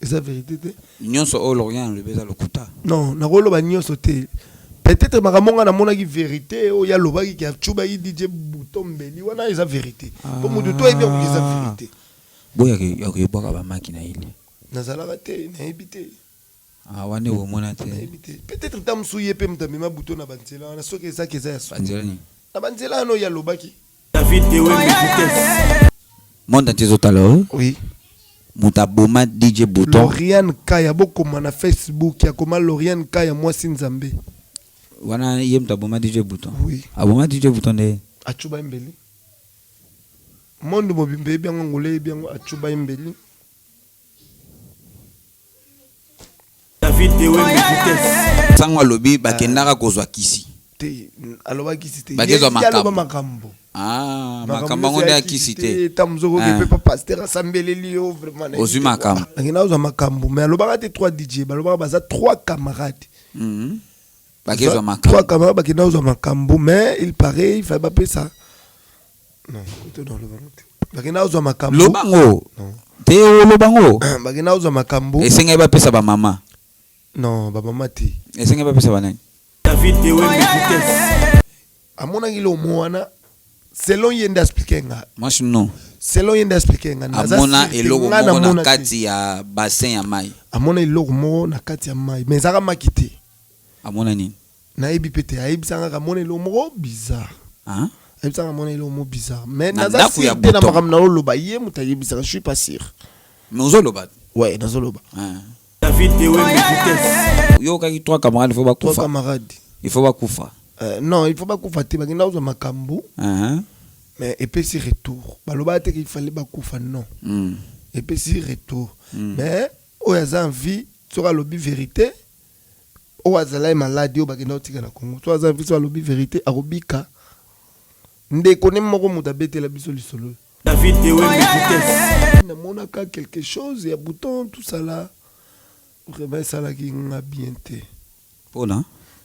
Eza vérité te. Nyonso oyo Lorient alobi eza lokuta. Non, nakoloba nyonso te. Peut-être makambo nga namonaki vérité oyo alobaki ke acubaki DJ Bouton Mbeli wana eza vérité. Po moto to ayebi yango eza vérité. Boya ya koyebwaka bamaki na ile. Nazalaka te, nayebi te. Ah, wana omona te. Nayebi te. Peut-être ta mosusu ye mpe moto amema Bouton na banzela wana soki ezaki eza ya solo. Banzela nini? Na banzela wana oyo alobaki. David Ewembe vitesse. Monde entier ezotala oyo. Oui. Moto aboma DJ Bouton. Lauriane Kaya bokoma na Facebook akoma Lauriane Kaya mwasi Nzambe. Wana ye moto aboma DJ Bouton. Oui. Aboma DJ Bouton nde. Achuba mbeli. Monde mobimba eyebi yango, Angola eyebi yango, achuba mbeli. David Ewembe vitesse. Sango alobi bakendaka kozwa kisi. Te, aloba kisi te. Bakezwa Ye aloba makambo. makambo. Ah, makambo yango nde ya kisi te. Ta mozoko Ah. pe pa pasteur asambeleli yo vraiment. nayebi Ozwi te makambo. quoi. Akenda kozwa makambo mais alobaka te 3 DJ, balobaka baza 3 camarades. Bakezwa 3 makambo. camarades bakenda kozwa makambo mais il paraît il fallait bapesa. Non, kutu non loba te. Bakenda kozwa makambo. Lobango. Non. Te olobango. Bakenda kozwa makambo. Esengeli bapesa bamama. Non, bamama te. Esengeli bapesa banani? David Ewembe vitesse. Amonaki lomo wana selon ye nde expliquer nga. Mwasi non. Selon ye nde expliquer nga. Naza Amona sûr te, eloko nga moko na namona te. kati ya bassin ya mai. Amona eloko moko na kati ya mai mais ezalaka maki te. Amona nini? Nayebi pe te, ayebisaka kaka amona eloko moko bizarre. Hein? Ayebisaka amona eloko moko bizarre. Mais Na naza ndako ya sûr te na bouton. makambo naoloba, ye moto ayebisaka, je suis pas sûr. Mais ozoloba. Ouais, nazoloba. Hein. David Ewembe vitesse. Yo okaki 3 camarades, il faut 3 bakufa. camarades. Il faut bakufa. Non, il faut bakufa te, bakenda kozwa makambo. Hein. Mais epesi retour. Balobaka te qu'il fallait bakufa, non. Epesi retour. Mais oyo aza en vie, soki alobi vérité, oyo azalaki malade oyo bakenda kotika na Congo, soki aza en vie, soki alobi vérité, akobika. Ndeko ne moko moto abetela biso lisolo. David Ewembe vitesse. Namonaka quelque chose ya bouton tout ça là. Vraiment esalaki nga bien te. Pona?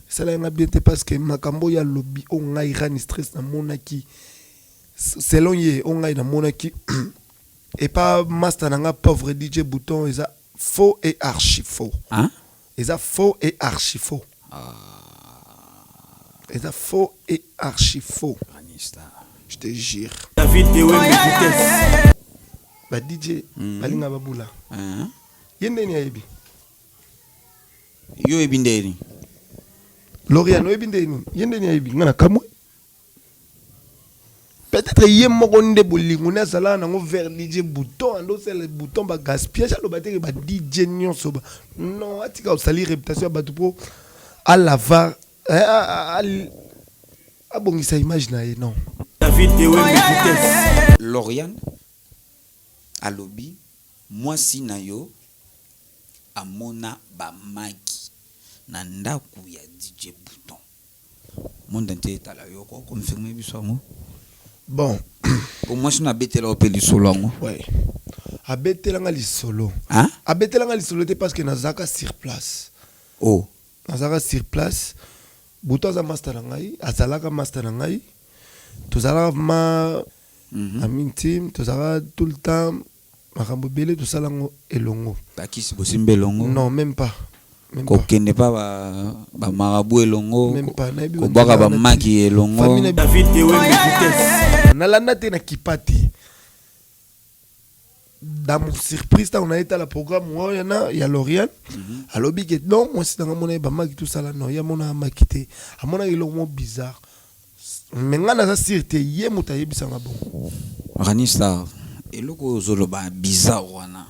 Esalaki nga bien te parce que makambo oyo alobi oyo ngai Rani stress namonaki selon ye oyo ngai namonaki et pas master na nga pauvre DJ Bouton eza faux et archi faux. Hein? Eza faux et archi faux. Eza faux et archi faux. Je te jure. David Ewembe vitesse. Ba DJ balinga babula. Hein? Ye ndeni ayebi. Yo oyebi ndeni? Lauriane oyebi ndeni? Ye ndeni ayebi nga na kamwe. Peut-être ye moko nde bolingo ne azalaka nango vers DJ Bouton, ando osala Bouton ba gaspillage aloba te ke ba DJ nyonso ba non atika osali réputation ya bato po alava abongisa image na ye non. David Ewembe vitesse. Lauriane alobi mwasi na yo amona ba maki na ndako ya DJ Bouton. Monde entier etala yo ko confirmer biso yango. Bon. Po mwasi na abetela yo pe lisolo yango. Ouais. Abetela nga lisolo. Hein? Abetela nga lisolo te parce que nazalaka sur place. Oh. Nazalaka sur place. Bouton aza master na ngai, azalaka master na ngai. Tozalaka ma ami intime, tozalaka tout le temps makambo ebele tosala yango elongo. Bakisi bosimba elongo? Non, même pas. Même pas. Kokende pa ba marabout elongo, Même pas. Nayebi kobwaka banzela ba maki elongo. Famille na David Ewembe vitesse. Nalanda te na kipa te. Dans mon surprise ntango nayeta la programme wana ya Lauriane, alobi ke non mwasi nanga mona ye ba maki tout ça là non, ye amona maki te. Amonaki eloko moko bizarre. Mais nga naza sûr te ye moto ayebisanga bongo. Rani Star, eloko oyo ozoloba bizarre wana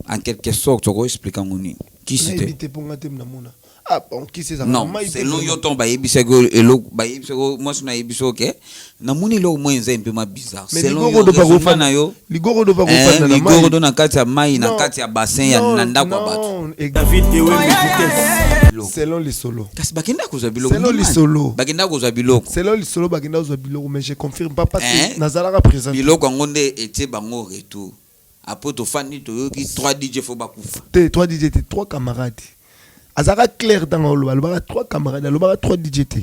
en quelque sorte oko expliquer yango nini? Kisi te. Nayebi te mpo nga te namona. Ah bon, kisi ezalaka Non, mai te selon yo vraiment. ntango bayebisaki yo eloko, bayebisaki yo mwasi na ayebisi yo ke namoni eloko moko eza mpe mwa bizarre. Mais Selon yo ligorodo pa raisonnement kofanda na yo, ligorodo pa hein, kofanda na mai. ligorodo na kati ya mai, na Non, kati ya bassin ya non, na ndako ya bato. non, ex- David Ewembe vitesse. Biloko. Selon lisolo. Kasi bakenda kozwa biloko. Selon Ndima. lisolo. Bakenda kozwa biloko. Selon lisolo bakenda kozwa biloko mais je confirme pas parce Hein? que nazalaka présent. Biloko yango nde etie bango retour. Après tofandi toyoki 3 DJ faut bakufa. Te 3 DJ te 3 camarades. Azalaka clair ntango aloba, alobaka 3 camarades, alobaka 3 DJ te.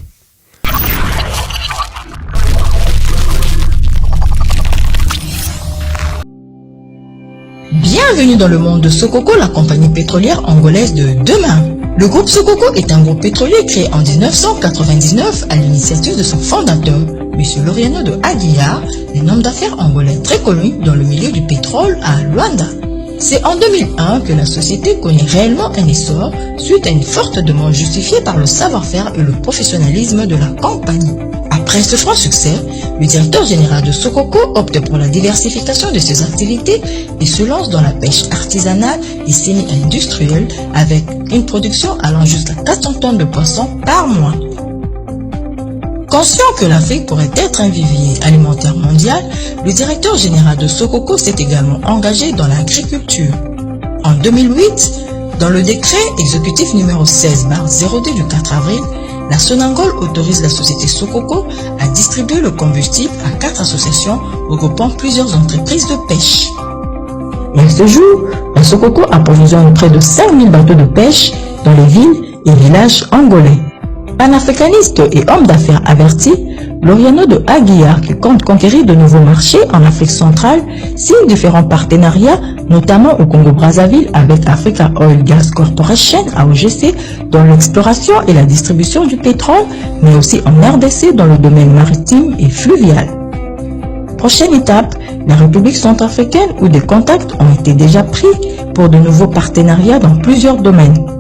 Bienvenue dans le monde de Sokoko, la compagnie pétrolière angolaise de demain. Le groupe Sokoko est un groupe pétrolier créé en 1999 à l'initiative de son fondateur, M. Loriano de Aguiar, un homme d'affaires angolais très connu dans le milieu du pétrole à Luanda. C'est en 2001 que la société connaît réellement un essor suite à une forte demande justifiée par le savoir-faire et le professionnalisme de la compagnie. Après ce franc succès, le directeur général de Sokoko opte pour la diversification de ses activités et se lance dans la pêche artisanale et semi-industrielle avec une production allant jusqu'à 400 tonnes de poissons par mois. Conscient que l'Afrique pourrait être un vivier alimentaire mondial, le directeur général de Sokoko s'est également engagé dans l'agriculture. En 2008, dans le décret exécutif numéro 16-02 du 4 avril, la Sonangol autorise la société Sokoko à distribuer le combustible à quatre associations regroupant plusieurs entreprises de pêche. Et à ce jour, la Sokoko approvisionne près de 5000 bateaux de pêche dans les villes et villages angolais. Panafricaniste et homme d'affaires averti, Loriano de Aguiar, qui compte conquérir de nouveaux marchés en Afrique centrale, signe différents partenariats, notamment au Congo-Brazzaville avec Africa Oil Gas Corporation, AOGC, dans l'exploration et la distribution du pétrole, mais aussi en RDC dans le domaine maritime et fluvial. Prochaine étape, la République centrafricaine où des contacts ont été déjà pris pour de nouveaux partenariats dans plusieurs domaines.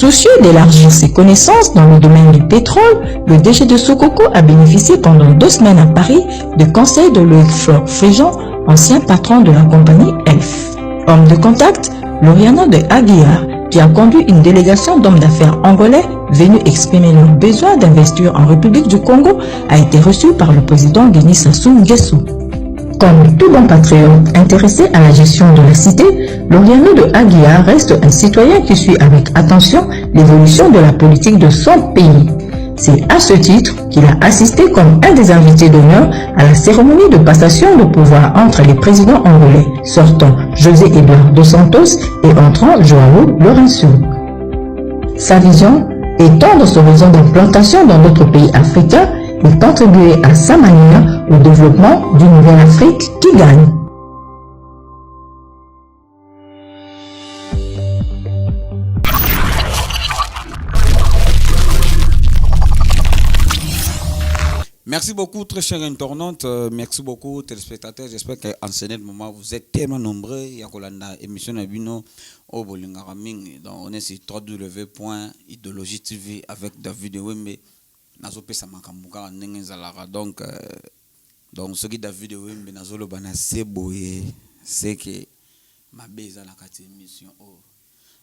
Soucieux d'élargir ses connaissances dans le domaine du pétrole, le DG de Sokoko a bénéficié pendant deux semaines à Paris de conseils de Loïc Flore Fréjean, ancien patron de la compagnie Elf. Homme de contact, Loriana de Aguiar, qui a conduit une délégation d'hommes d'affaires angolais venus exprimer leur besoin d'investir en République du Congo, a été reçu par le président Denis Sassou Nguesso. Comme tout bon patriote intéressé à la gestion de la cité, Loriano de Aguiar reste un citoyen qui suit avec attention l'évolution de la politique de son pays. C'est à ce titre qu'il a assisté comme un des invités d'honneur à la cérémonie de passation de pouvoir entre les présidents angolais sortant José Eduardo dos Santos et entrant Joao Lourenço. Sa vision, étendre son réseau d'implantation dans d'autres pays africains et contribuer à sa manière au développement d'une nouvelle Afrique qui gagne. Merci beaucoup, très chers internautes. Merci beaucoup, téléspectateurs. J'espère qu'en ce moment, vous êtes tellement nombreux. Il y a émission na bino oyo bolingaka mingi. Donc, on est sur www.idéologie TV avec David Wembe. Nazopesa makambo kaka ndenge ezalaka. Donc soki David Wembe nazoloba na se boye, c'est que mabe eza na kati ya émission oyo.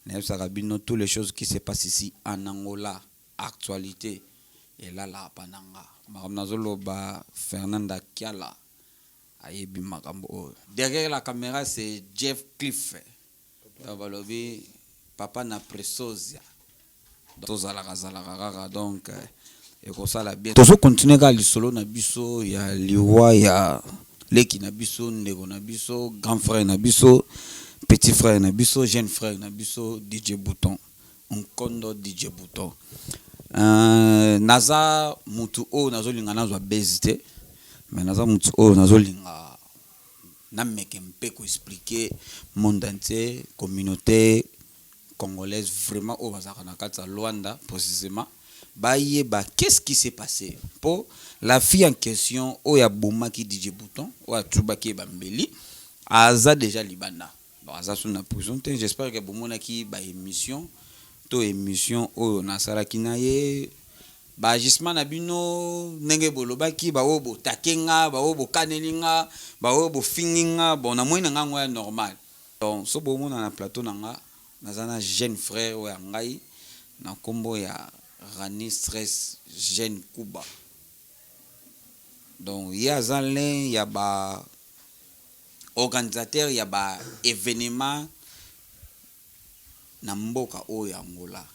Nayebisaka bino, toutes les choses qui se passent ici en Angola, actualité elalaka pa na nga. Makambo nazoloba, Fernanda Kiala ayebi makambo oyo. Derrière la caméra, c'est Jeff Cliff. Donc balobi papa na Presosia, tozalaka zalaka kaka. Donc ekosala bien, tozocontinuer kaka lisolo na biso ya liwa ya leki na biso, ndeko na biso, grand frère na biso, petit frère na biso, jeune frère na biso, DJ Bouton, nkondo DJ Bouton. Naza mutu oyo nazolinga nazwa base te, mais naza mutu oyo nazolinga nameke mpe koexpliquer monde entier, communauté congolaise vraiment oyo bazalaka na kati ya Luanda précisément, bayeba qu'est-ce qui s'est passé. Mpo la fille en question oyo abomaki DJ Bouton, oyo atubaki ye bambeli, aza déjà libanda. Donc aza so na prison te. J'espère que bomonaki baémission to émission oyo nasalaki na ye, baagissement na bino ndenge bolobaki, baoyo botake nga, baoyo bokaneli nga, baoyo bofingi nga. Bon, namoni na nga yango ya normal. Donc so bomona na plateau na nga, naza na jeune frère oyo ya ngai na nkombo ya Rani Stress Jeune Kuba. Donc ye aza l'un ya ba organisateur ya ba événement na mboka oyo ya Angola.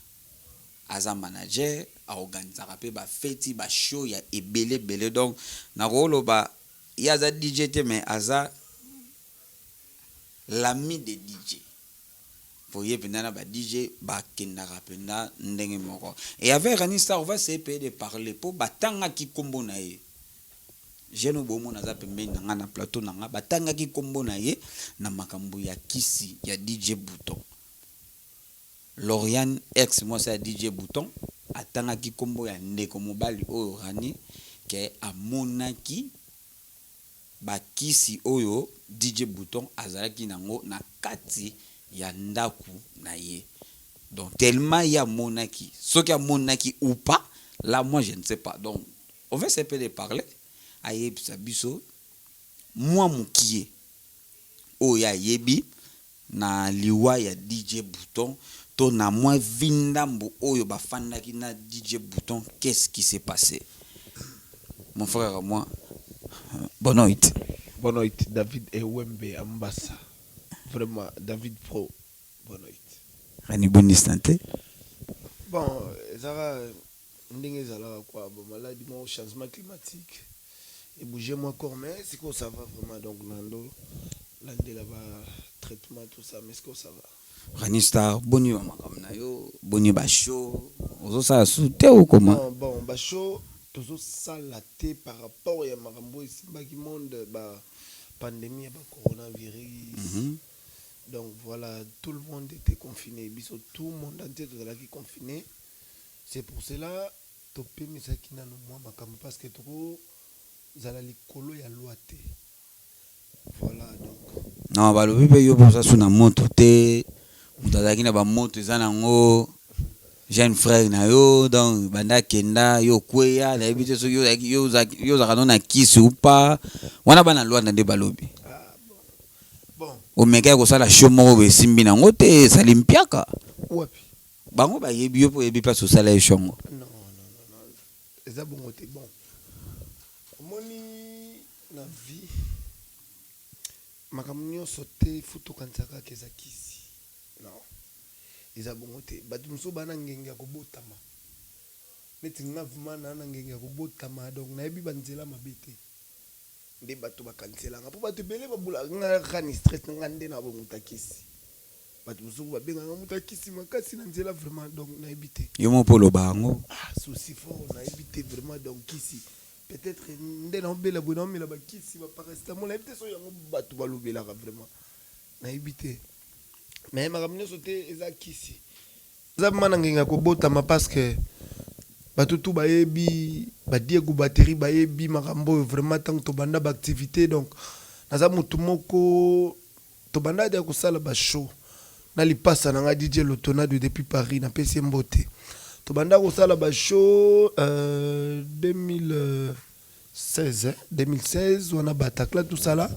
Aza manager, aorganisaka mpe bafeti, bashow ya ebele ebele. Donc nakoloba ye aza DJ te, mais aza l'ami de DJ, po ye mpenza na ba DJ bakendaka mpenza ndenge moko. Et avec Rani Star, on va essayer de parler, mpo batangaki nkombo na ye. Jeune oyo bomona aza pembeni na nga na plateau na nga, batangaki nkombo na ye na makambo ya kisi ya DJ Bouton. Lauriane, ex mwasi ya DJ Bouton, atangaki nkombo ya ndeko mobali oyo Rani ke amonaki bakisi oyo DJ Bouton azalaki nango na kati ya ndako na ye. Donc tellement ye amonaki, soki amonaki ou pas, là moi je ne sais pas. Donc on va essayer de parler, ayebisa biso mwa mokie oyo ayebi na liwa ya DJ Bouton to na mwa vindambu oyo bafandaki na DJ Bouton. Qu'est-ce qui s'est passé, mon frère? Moi, bonne nuit. Bonne nuit, David Ewembe Ambassa. Vraiment, David Pro. Bonne nuit. Rani, boni santé? Bon, ezalaka ndenge ezalaka quoi. Bon, maladie moko, changement climatique ebouge moi corps, mais sikoyo ça va vraiment. Donc nando landela ba traitement, tout ça, mais sikoyo ça va. Rani Star, boni ba makambo na yo? Boni bashow, ozosala su te ou comment? Non, bon, bashow tozosala te par rapport ya makambo oyo esimbaki monde, ba pandémie ya ba coronavirus. Donc voilà, tout le monde était confiné, biso tout le monde entier tozalaki confiné. C'est pour cela topemisaki nano mwa makambo, parce que tokozala likolo ya loi te. Voilà, donc. Non, balobi mpe yo mpe oza su na moto te. Moto azalaki na bamoto eza nango jeune frère na yo. Donc banda akenda, yo okweya. Nayebi te soki yo ozalaka no na kisi ou pas. Wana bana Lwanda nde balobi. Ah, bon. Omeka ya kosala show moko boye, esimbi nango te, esali mpiaka. Wapi? Bango bayebi yo mpo oyebi place osala ye shongo. Non, non, non, non, eza bongo te. Bon, omoni, na vie makambo nyonso te fu tokanisaka kaka eza kisi. Non, eza bongo te. Bato mosusu baa na ngenge ya kobotama neti nga. Vraiment naa na ngenge ya kobotama, donc nayebi banzela mabe te. Nde bato bakaniselanga mpo bato ebele babula nga kani stress na nga nde na bomuta kisi. Bato mosusu babenganga moto ya kisi makasi na nzela. Vraiment, donc nayebi te. Yo mo mpo oloba yango. Ah, souci fort, nayebi te vraiment. Donc kisi peut-être nde naobela boye, naomela bakisi, baparacétamol, nayebi te so yango bato balobelaka. Vraiment nayebi te, mais makambo nyonso te eza kisi. Eza ma na ngenge ya kobotama, parce que bato tu bayebi badiego batterie, bayebi makambo oyo. Vraiment, ntango tobanda baactivité, donc naza motu moko tobanda ya kosala bashow na lipasa na ngai DJ Lotonado depuis Paris, napesi ye mbote. Tobanda kosala bashow 2016, eh? 2016 wana Bataclan tosala,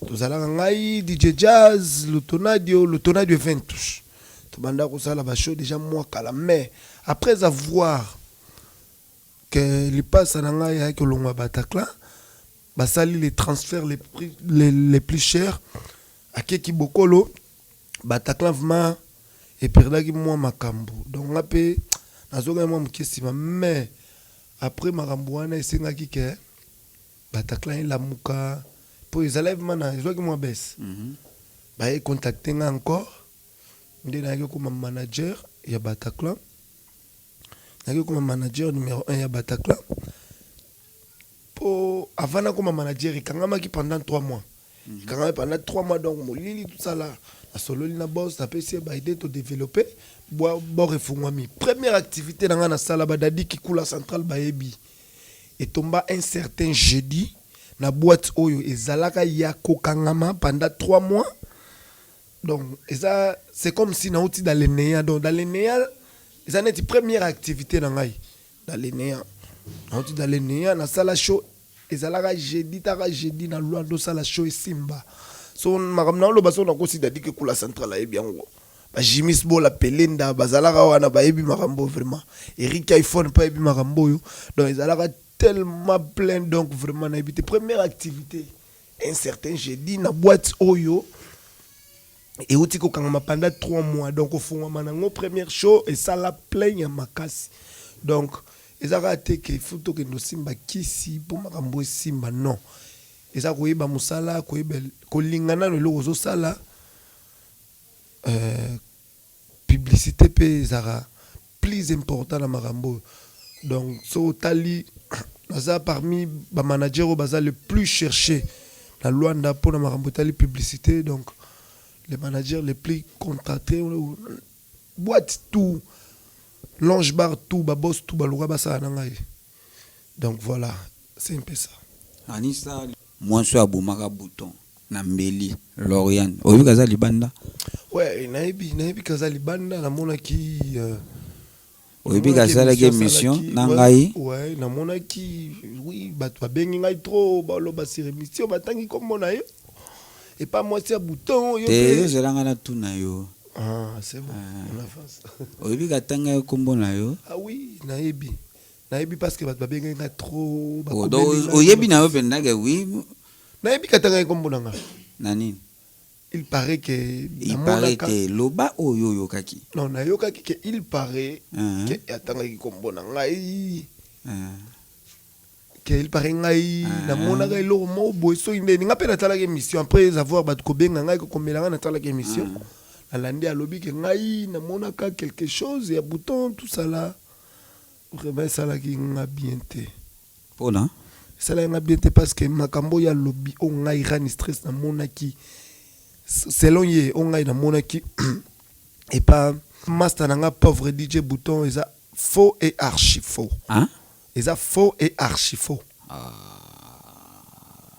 tozalaka ngai, DJ Jazz, Lotonadio, Lotonadio Eventus. Tobanda kosala bashow déjà mwa kala, mais après avoir que lipasa na ngai ayaki kolongwa Bataclan, basali les transferts les plus chers, akeki bokolo Bataclan, vraiment eperdaki mwa makambo. Donc nga mpe nazokaki mwa moke nsima, mais après makambo wana esengaki ke Bataclan elamuka mpo ezalaki vraiment na ezwaki mwa baisse. Baye contacte nga encore, nde nayaki kokoma manager ya Bataclan, nayaki kokoma manager numéro 1 ya Bataclan. Mpo avant nakoma manager, ekangamaki pendant 3 mois, ekangamaki pendant 3 mois. Donc molili tosala, nasololi na boss, napesi ye baidées, todéveloppe bor efungwami. Première activité na ngai nasala, badadi Kikula Central bayebi, etomba un certain jeudi na boîte oyo ezalaka ya kokangama pendant 3 mois. Donc eza, c'est comme si nauti dans le néant. Donc dans le néant, eza neti première activité na ngai dans le néant. Nauti dans le néant, nasala show, ezalaka jeudi, taka jeudi na Lwanda, osala show esimba. So makambo naoloba, so nakosi, Dadi Kekula Central ayebi yango, bajimis bola pelenda bazalaka wana, bayebi makambo. Vraiment, Eric iPhone mpe ayebi makambo oyo. Donc ezalaka tellement plein. Donc vraiment nayebi te, première activité un certain jeudi na boîte oyo euti kokangama pendant 3 mois, donc ofungwama nango, première show esala plein ya makasi. Donc eza kaka te ke fu tokende osimba kisi mpo makambo esimba. Non, eza koyeba mosala, koyeba kolinga nano eloko ozosala. Publicité mpe ezalaka plus important na makambo oyo. Donc so otali Naza parmi bamanager oyo baza le plus cherché na Luanda mpona makambo etali publicité. Donc les managers les plus contractés, boîte tout, lounge bar tout, baboss tout baluka basala na ngai. Donc voilà, c'est un peu ça. Anisa, mwasi oyo abomaka Bouton na mbeli, Loriane, oyebi kaza libanda? Ouais, nayebi kaza libanda. Namonaki Oyebi kasalaki émission na ngai? Ouais, namonaki, oui. Bato babengi ngai trop, baloba sur émission, batangi kombo na yo epa mwasi ya Bouton yo. Te, ozelanga na tuna yo. Ah, c'est bon, on avance. Oyebi katanga yo kombo na yo? Ah oui, nayebi parce que bato babengi ngai trop. Oh, donc oyebi na yo mpenza ke oui? Nayebi katanga ye kombo na ngai. Na nini? Il paraît que Il paraît te, loba oyo oyokaki. Non, nayokaki ke il paraît ke atangaki kombo na ngai, ke il paraît ngai namonaka eloko moko boye. Soki ndeni nga mpe natalaki émission, après avoir bato kobenga ngai, kokomela ngai, natalaki émission, nalandi, alobi ke ngai namonaka quelque chose ya Bouton, tout ça là. Vraiment esalaki nga bien te. Mpona? Esalaki nga bien te parce que makambo oyo alobi, oyo ngai Rani Stress namonaki, selon ye, oyo ngai namonaki epa master na nga, pauvre DJ Bouton, eza faux et archi faux. Hein? Eza faux et archi faux.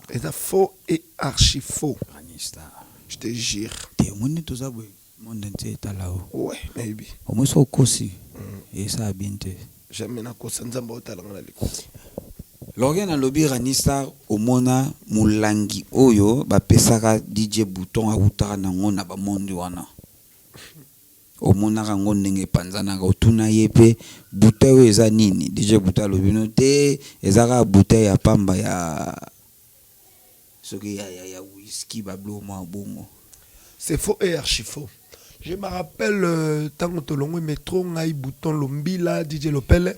Eza faux et archi faux. Ranista. Je te jure. Te, omoni, toza boye, monde entier etala o. Ouais, nayebi. Omoi so okosi, esala bien te. Jamais nakosa. Nzambe aotalanga na likolo. Loriane alobi, Ranista, omona molangi oyo bapesaka DJ Bouton, awutaka nango na bamondi wana, omonaka yango ndenge epanzanaka. Otuna ye mpe bouteille oyo eza nini? DJ Bouton alobi no te, eza kaka bouteille ya pamba ya soki ya whisky, babilo mwa bongo. C'est faux et archi faux. Je me rappelle, ntango tolongwe métro, ngai, Bouton, Lombila, DJ Lopele,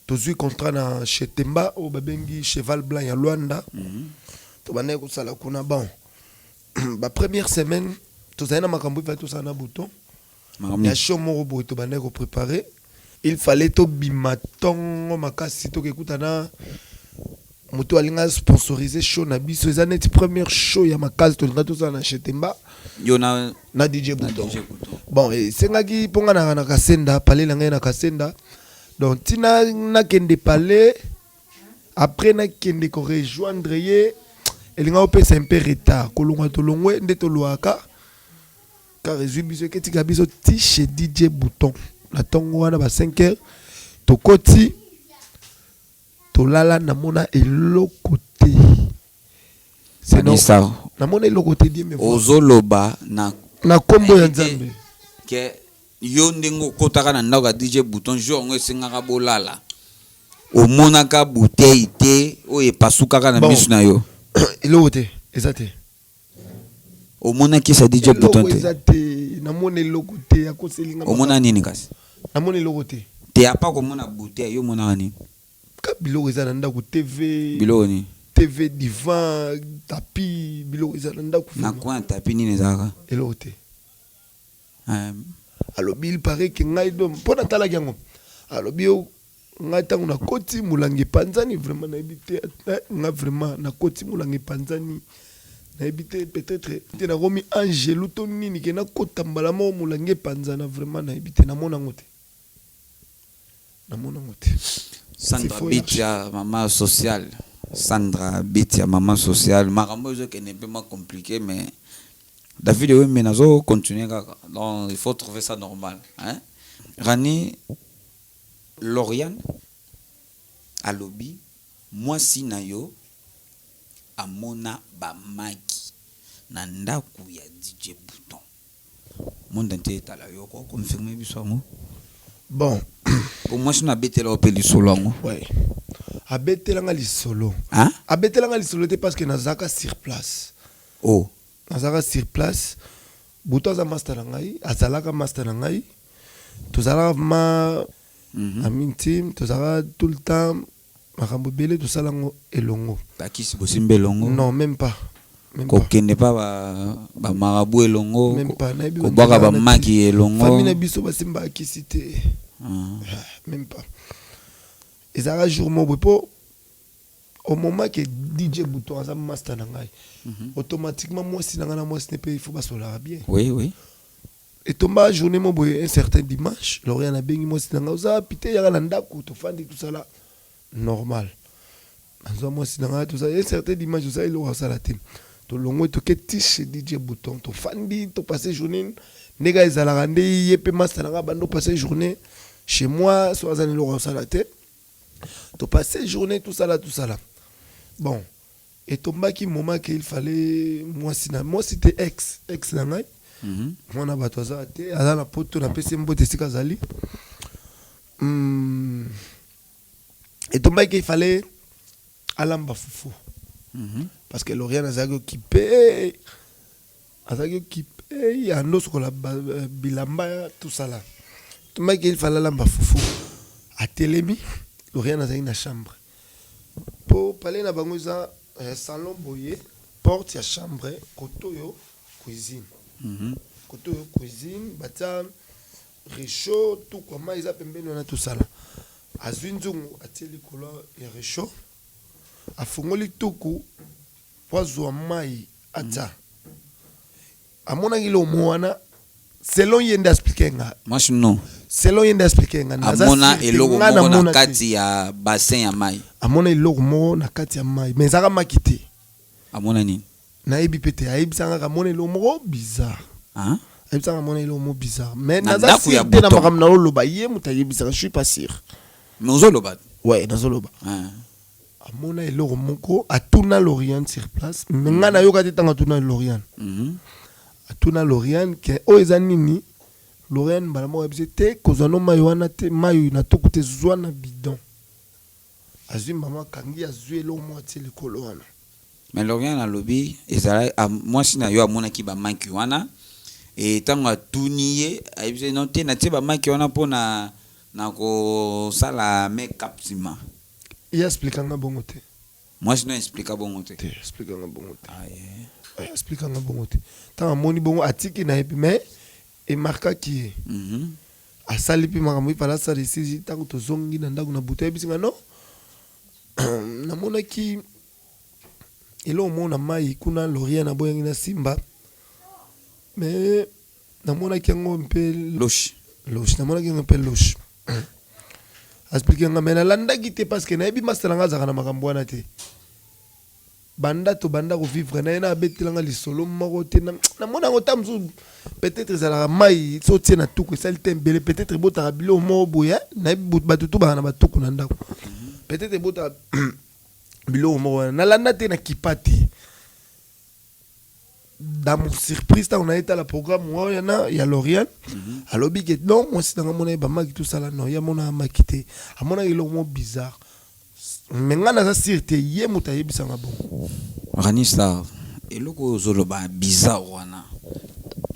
tozwi contrat na chez Temba oyo babengi Cheval Blanc ya Luanda. Tobandaki kosala kuna. Bon, bapremière semaine tozali na makambo efali tosala na Bouton Makambo ya show moko boye tobandaki kopréparer. Il fallait tobima ntongo makasi, tokekuta na moto alinga sponsoriser show na biso. Eza neti première show ya makasi tolinga tosala na chez Temba. Yo na Na DJ na Bouton. DJ Bouton. Bon, esengaki mpo nga na Kasenda, palais na ngai na Kasenda. Donc ntina nakende palais, après nakende korejoindre ye, elinga kopesa un peu retard. Kolongwa, tolongwe nde tolwaka car ezwi biso, eketika biso ti chez DJ Bouton na ntongo wana ba 5 heures. Tokoti, tolala, namona eloko te. Sinon, Anisa, namona eloko te, die me voit. Ozoloba na Na nkombo ya Nayebi te Nzambe. Ke yo ndenge okotaka na ndako ya DJ Bouton jour yango, esengaka bolala, omonaka bouteille te oyo epasukaka na Bon. miso na yo? Eloko te, eza te. Omonaki esa DJ Bouton Eloko te? eza te, namona eloko te, akoselinga. Omona nini kasi? Namona eloko te. Te, apa komona bouteille, yo omonaka nini? Ka biloko eza na ndako, TV. Biloko nini? TV, divan, tapis, biloko eza na ndako. Na Vraiment. coin ya tapis nini ezalaka? Eloko te. Alobi il paraît ke ngai do mpo natalaki yango. Alobi yo ngai ntango nakoti, molangi epanzani. Vraiment nayebi te. Nga vraiment nakoti, molangi epanzani, nayebi te, peut-être te nakomi angelu to nini ke nakota mbala moko molangi epanzana. Vraiment nayebi te, namona yango te, namona yango te. Sandra C'est faux. Bit ya mama sociale, Sandra Bit ya mama sociale, makambo ezokende mpe mwa compliqué, mais David Ewembe nazo continuer kaka. Donc il faut trouver ça normal, hein? Rani, Loriane alobi mwasi na yo amona bamaki na ndako ya DJ Bouton, monde entier etala yo, koconfirme biso yango? Bon. Po mwasi no abetela yo mpe lisolo yango? Ouais, abetelanga lisolo. Hein? Abetelanga lisolo te parce que nazalaka sur place. Oh. Nazalaka sur place. Buto aza master na ngai, azalaka master na ngai, tozalaka ma ami intime, tozalaka tout le temps, makambo ebele tosala yango elongo. Bakisi bosimba elongo? Non, même pas, même pas. Kokende mpa bamarabu elongo? Même pas, nayebi. Kobwaka banzela wana te. bamaki elongo? Famille na biso basimbaka kisi te. Ah. Ah, même pas. Ezalaka jour moko boye, mpo au moment que DJ Bouton aza master na ngai, automatiquement mwasi na ngai na mwasi ne mpe il faut basolaka bien. Oui oui. Etomba journée mo boye, un certain dimanche, Lorian abengi mwasi na ngai: "Oza pite, yaka na ndako, tofandi, tosala normal." Nazwa mwasi na ngai, tozala un certain dimanche, tosala eloko asala te, tolongwe, toke ti chez DJ Bouton, tofandi, topasse journée ndenge ezalaka nde ye mpe master na ngai bando passe journée chez moi. So aza na eloko asala te, topasse journée, tosala, tosala. Bon, etombaki moment que il fallait mwasi na mwasi te, ex na ngai, mwana bato aza te, aza na Poto, napesi ye mbote esika azali. Etombaki il fallait alamba fufu, parce que Loriane azalaki occupé, azalaki occupé ya ndosokola bilamba, tosala. Etombaki il fallait alamba fufu. Atelemi, Loriane azalaki na chambre, mpo pale na bango eza salon boye, porte ya chambre, kote oyo cuisine, kote oyo cuisine, batia réchaud, tukwa mai eza pembeni wana, tosala. Azwi nzungu, atie likolo ya réchaud, afungoli tuku po azwa mai atia. Amonaki eloko wana, selon ye nde expliquer nga. Mwasi no. Selon ye nde expliquer nga. Naza amona sûr te, eloko nga moko na namona te. Kati ya bassin ya mai. Amona eloko moko na kati ya mai, mais ezalaka maki te. Amona nini? Nayebi mpe te. Ayebisanga kaka amona eloko moko bizarre. Hein? Ayebisanga amona eloko moko bizarre, mais Na naza ndako ya sûr te na bouton. Makambo naoloba, ye moto ayebisaka, je suis pas sûr. Mais ozoloba. Ouais, nazoloba. Hein. Amona eloko moko, atuna Loriane sur place, mais ngai nayoka te ntango atuna Loriane. Atuna Loriane que oyo eza nini. Loriane mbala moko ayebisi te kozwa no mai wana te, mai na toku te, zwa na bidon. Azwi mama, akangi, azwi eloko moko, atie likolo wana. Mais Loriane alobi ezala mwasi na yo amonaki bamaki wana e, ntango atuni ye, ayebisi no te, natie bamaki wana mpona na kosala make-up nsima. Ye expliquanga bongo te. Mwasi no explika bongo te? Te, expliquanga bongo te. Ah, yeah. Expliquanga bongo te. Ntango amoni bongo, atiki na ye mpe, mais emarkaki ye. Asali mpe makambo ifala asala, esili. Ntango tozongi na ndako na butu, ayebisi nga: "Non, namonaki eloko moko na mai kuna." Loriane aboyangi na simba, mais namonaki yango mpe louche. Louche, namonaki yango mpe louche. Expliquer nga, mais nalandaki te, parce que nayebi master na nga azalaka na makambo wana te. Banda tobanda kovivre na ye, na abetelanga lisolo moko te. Namona yango ta mosusu, peut-être ezalaka mai so otie na tuku, esali te ebele, peut-être ebotaka biloko moko boye. Nayebi bato tu baka na batuku na ndako, peut-être ebotaka biloko moko wana. Nalanda te, na kipa te. Dans mon surprise, ntango nayetala programme wana ya Loriane, alobi que non, mwasi nanga mona ye bamaki, tosala. Non, ye amonaka maki te, amonaki eloko moko bizarre, mais ngai naza sûr te, ye moto ayebisanga bongo. Ranisa, eloko oyo ozoloba bizarre wana,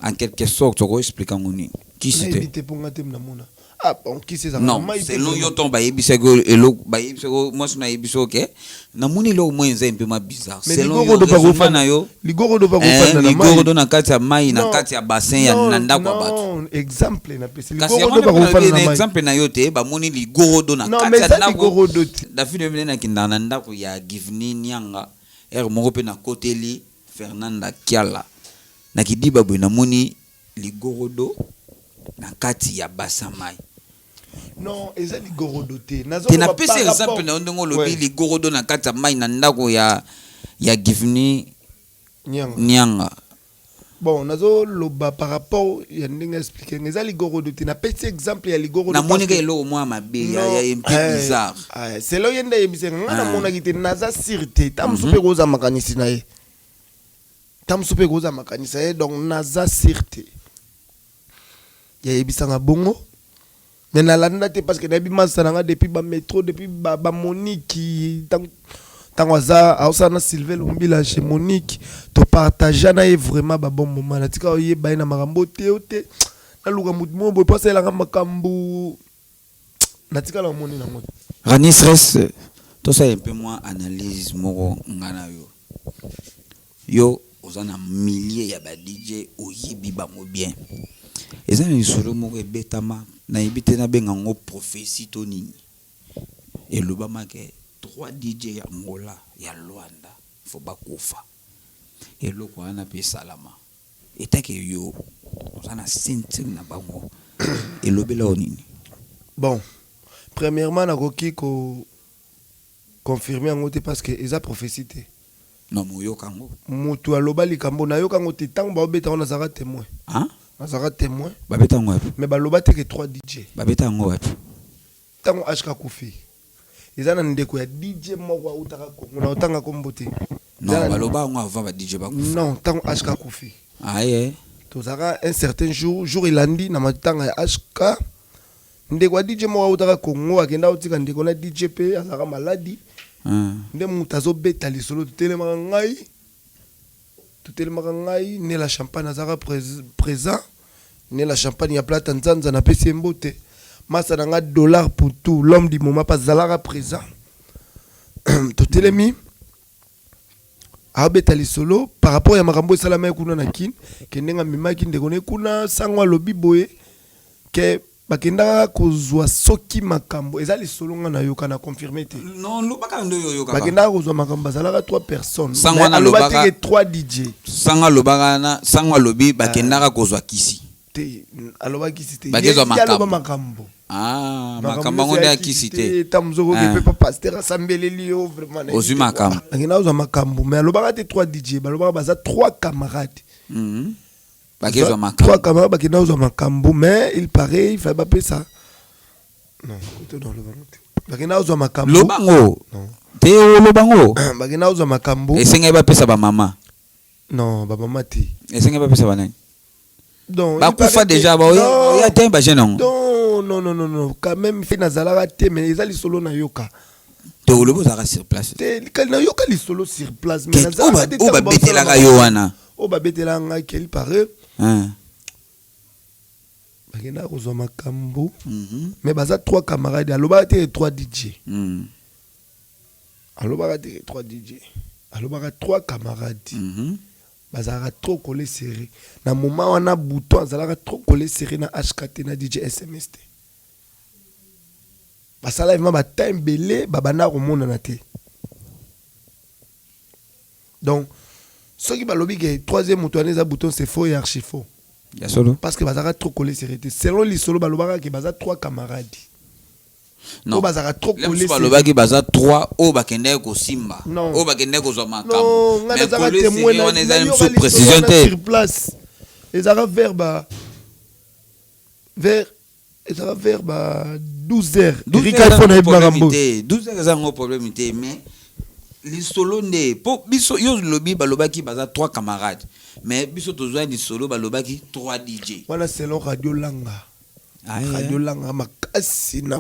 en quelque sorte okoexplika yango nini? Kisi Nayebi te? Te, mpo nga te namona. Ah bon, kisi ezalaka Non. mai te. Selon yo, ntongo bayebisaki yo eloko, bayebisaki yo, mwasi na ayebisi yo que namoni eloko moko eza mpe mwa bizarre, Mais selon yo, ligorodo raisonnement bakofanda na yo, ligorodo bakofanda na mai. Ligorodo na kati ya mai, na Non. kati ya bassin ya Non, na ndako ya bato. Non, exemple napesi. Kasi yango Ligorodo nde bakofanda na na mai. exemple na yo te, bamoni ligorodo na Non, kati mais ya eza ndako. ligorodo te. David mpe nakendaka na ndako ya Givni Nianga ere moko, mpe nakoteli Fernanda Kiala na kidiba boye, namoni ligorodo na kati ya basa mai. Non, eza ligorodo te. Te. Nazoloba Napesi par exemple rapport na yo ndenge olobi ligorodo na kati ya mai na ndako ya Givni Nyanga. Nianga. Bon, nazoloba par rapport ya ndenge expliquer nga, eza ligorodo te. Napesi exemple ya ligorodo Namoni parce ka que eloko mwa mabe ya Non, ya mpe bizarre. Selon ye nde ayebisaka nga, Ah. namonaki te, naza sûr te. Ta mosusu mpe koza makanisi na ye, ta mosusu mpe koza makanisi na ye, donc naza sûr te. Yayebisanga bongo, mais nalanda te, parce que nayebi masa na nga depuis bamétro, depuis bamoniki, ntango aza aosala na Sylvain Lombila chez Monique, topartagea na ye vraiment babon moment. Natika oyeba ye na makambo te o te, naluka motu moko boye mpo asalelanga makambo, natikala omoni nango te. Ranis Res, tosala mpe mwa analyse moko nga na yo. Yo oza na milieu ya ba DJ, oyebi bango bien. Eza na lisolo moko ebetama, nayebi te nabenga yango prophétie to nini. Elobamaki 3 DJ ya Angola, ya Luanda, fo bakufa. Eloko wana mpe esalama. Etake yo oza na ceinture na bango, elobela yo nini? Bon, premièrement, nakoki ko confirmer yango te parce que eza prophétie te. Non, moyoka yango. Moto aloba likambo, nayoka yango te. Ntango baobeta yango, nazalaka témoin. Hein? Nazalaka témoin. Babeta yango wapi? Mais baloba te ke 3 DJ. Babeta yango wapi? Ntango HK akufi, eza na ndeko ya DJ moko autaka Kongo, na otanga kombo te. Non, baloba yango avant ba DJ bakufa. Non, ntango HK akufi, aye. Tozalaka un certain jour, jour elandi na matanga ya HK, ndeko ya DJ moko autaka Kongo, akenda otika ndeko na DJ mpe azalaka maladi. Nde moto azobeta lisolo, totelemaka ngai, totelemaka ngai ne la Champagne azalaka présent, ne la Champagne ya Plata Nzanza, napesi ye mbote, masa na nga Dollar pour tout, l'homme du moment mpe azalaka présent. Totelemi, abeta lisolo par rapport ya makambo esalamaki kuna na Kine, ke ndenge amemaki ndeko ne kuna. Sango alobi boye ke bakendaka kozwa soki makambo, eza lisolo nga nayoka, na confirme te. Non, lobaka nde oyo oyokaka. Bakendaka kozwa makambo, bazalaka trois personnes. Sango Mais wana aloba te ke trois DJ. Sango alobaka na sango alobi bakendaka kozwa kisi. Te, alobaki kisi te. Bakezwa Ye aloba makambo. Makambo. Ah, makambo yango nde ya kisi te. Ta mosuku Ah. mpe pa pasteur asambeleli yo vraiment, nayebi Ozwi te. makambo. Bakenda kozwa makambo, mais alobaka te trois DJ, balobaka baza trois camarades. Bakezwa Trois makambo. camarades bakenda kozwa makambo, mais il paraît il fallait bapesa, non, kote dans le te, bakenda kozwa makambo. Lobango. Non. Te, olobango. Bakenda kozwa makambo. Esengeli bapesa bamama. Non, bamama te. Esengeli bapesa banani? Donc, il Bakufa paraît déjà. Non. Oya te, bajeune yango. Non, non, non, non, non, quand même fe nazalaka te, mais eza lisolo nayoka. Te, olobi ozalaka sur place. Te, nayoka lisolo sur place, mais nazalaka te oyo ntango babetelaka basala yo wana. Oyo babetelaka ngai, quel paraît Hein. bakendaka kozwa makambo, mais baza trois camarades, alobaka te trois DJ. Alobaka te trois DJ, alobaka trois camarades. Bazalaka trop collé serré na moment wana. Bouton azalaka trop collé serré na HK te, na DJ SMS te. Basala vraiment batemps ebele, babanda komonana te. Donc soki balobi ke troisième moto wana eza Bouton, c'est faux et archi faux. Ya solo. Parce que bazalaka trop collé serré te. Selon lisolo, balobaka ke baza trois camarades Non. oyo bazalaka trop Le collé mosusu serré. balobaki baza 3 oyo bakendaki kosimba, Non. oyo bakendaki kozwa Non, makambo. nga Mais nazalaka collé témoin. serré wana ezali Nayoka mosusu lisolo précision wana te. sur place, ezalaka vers ba 12 heures. 12 Erika heures ifo nayebi eza makambo. problème te. 12 heures eza yango problème te, mais lisolo nde mpo biso, yo lobi balobaki baza 3 camarades, mais biso tozwa lisolo balobaki 3 DJ. Wana selon Radio Langa. Ah, Radio Langa makasi na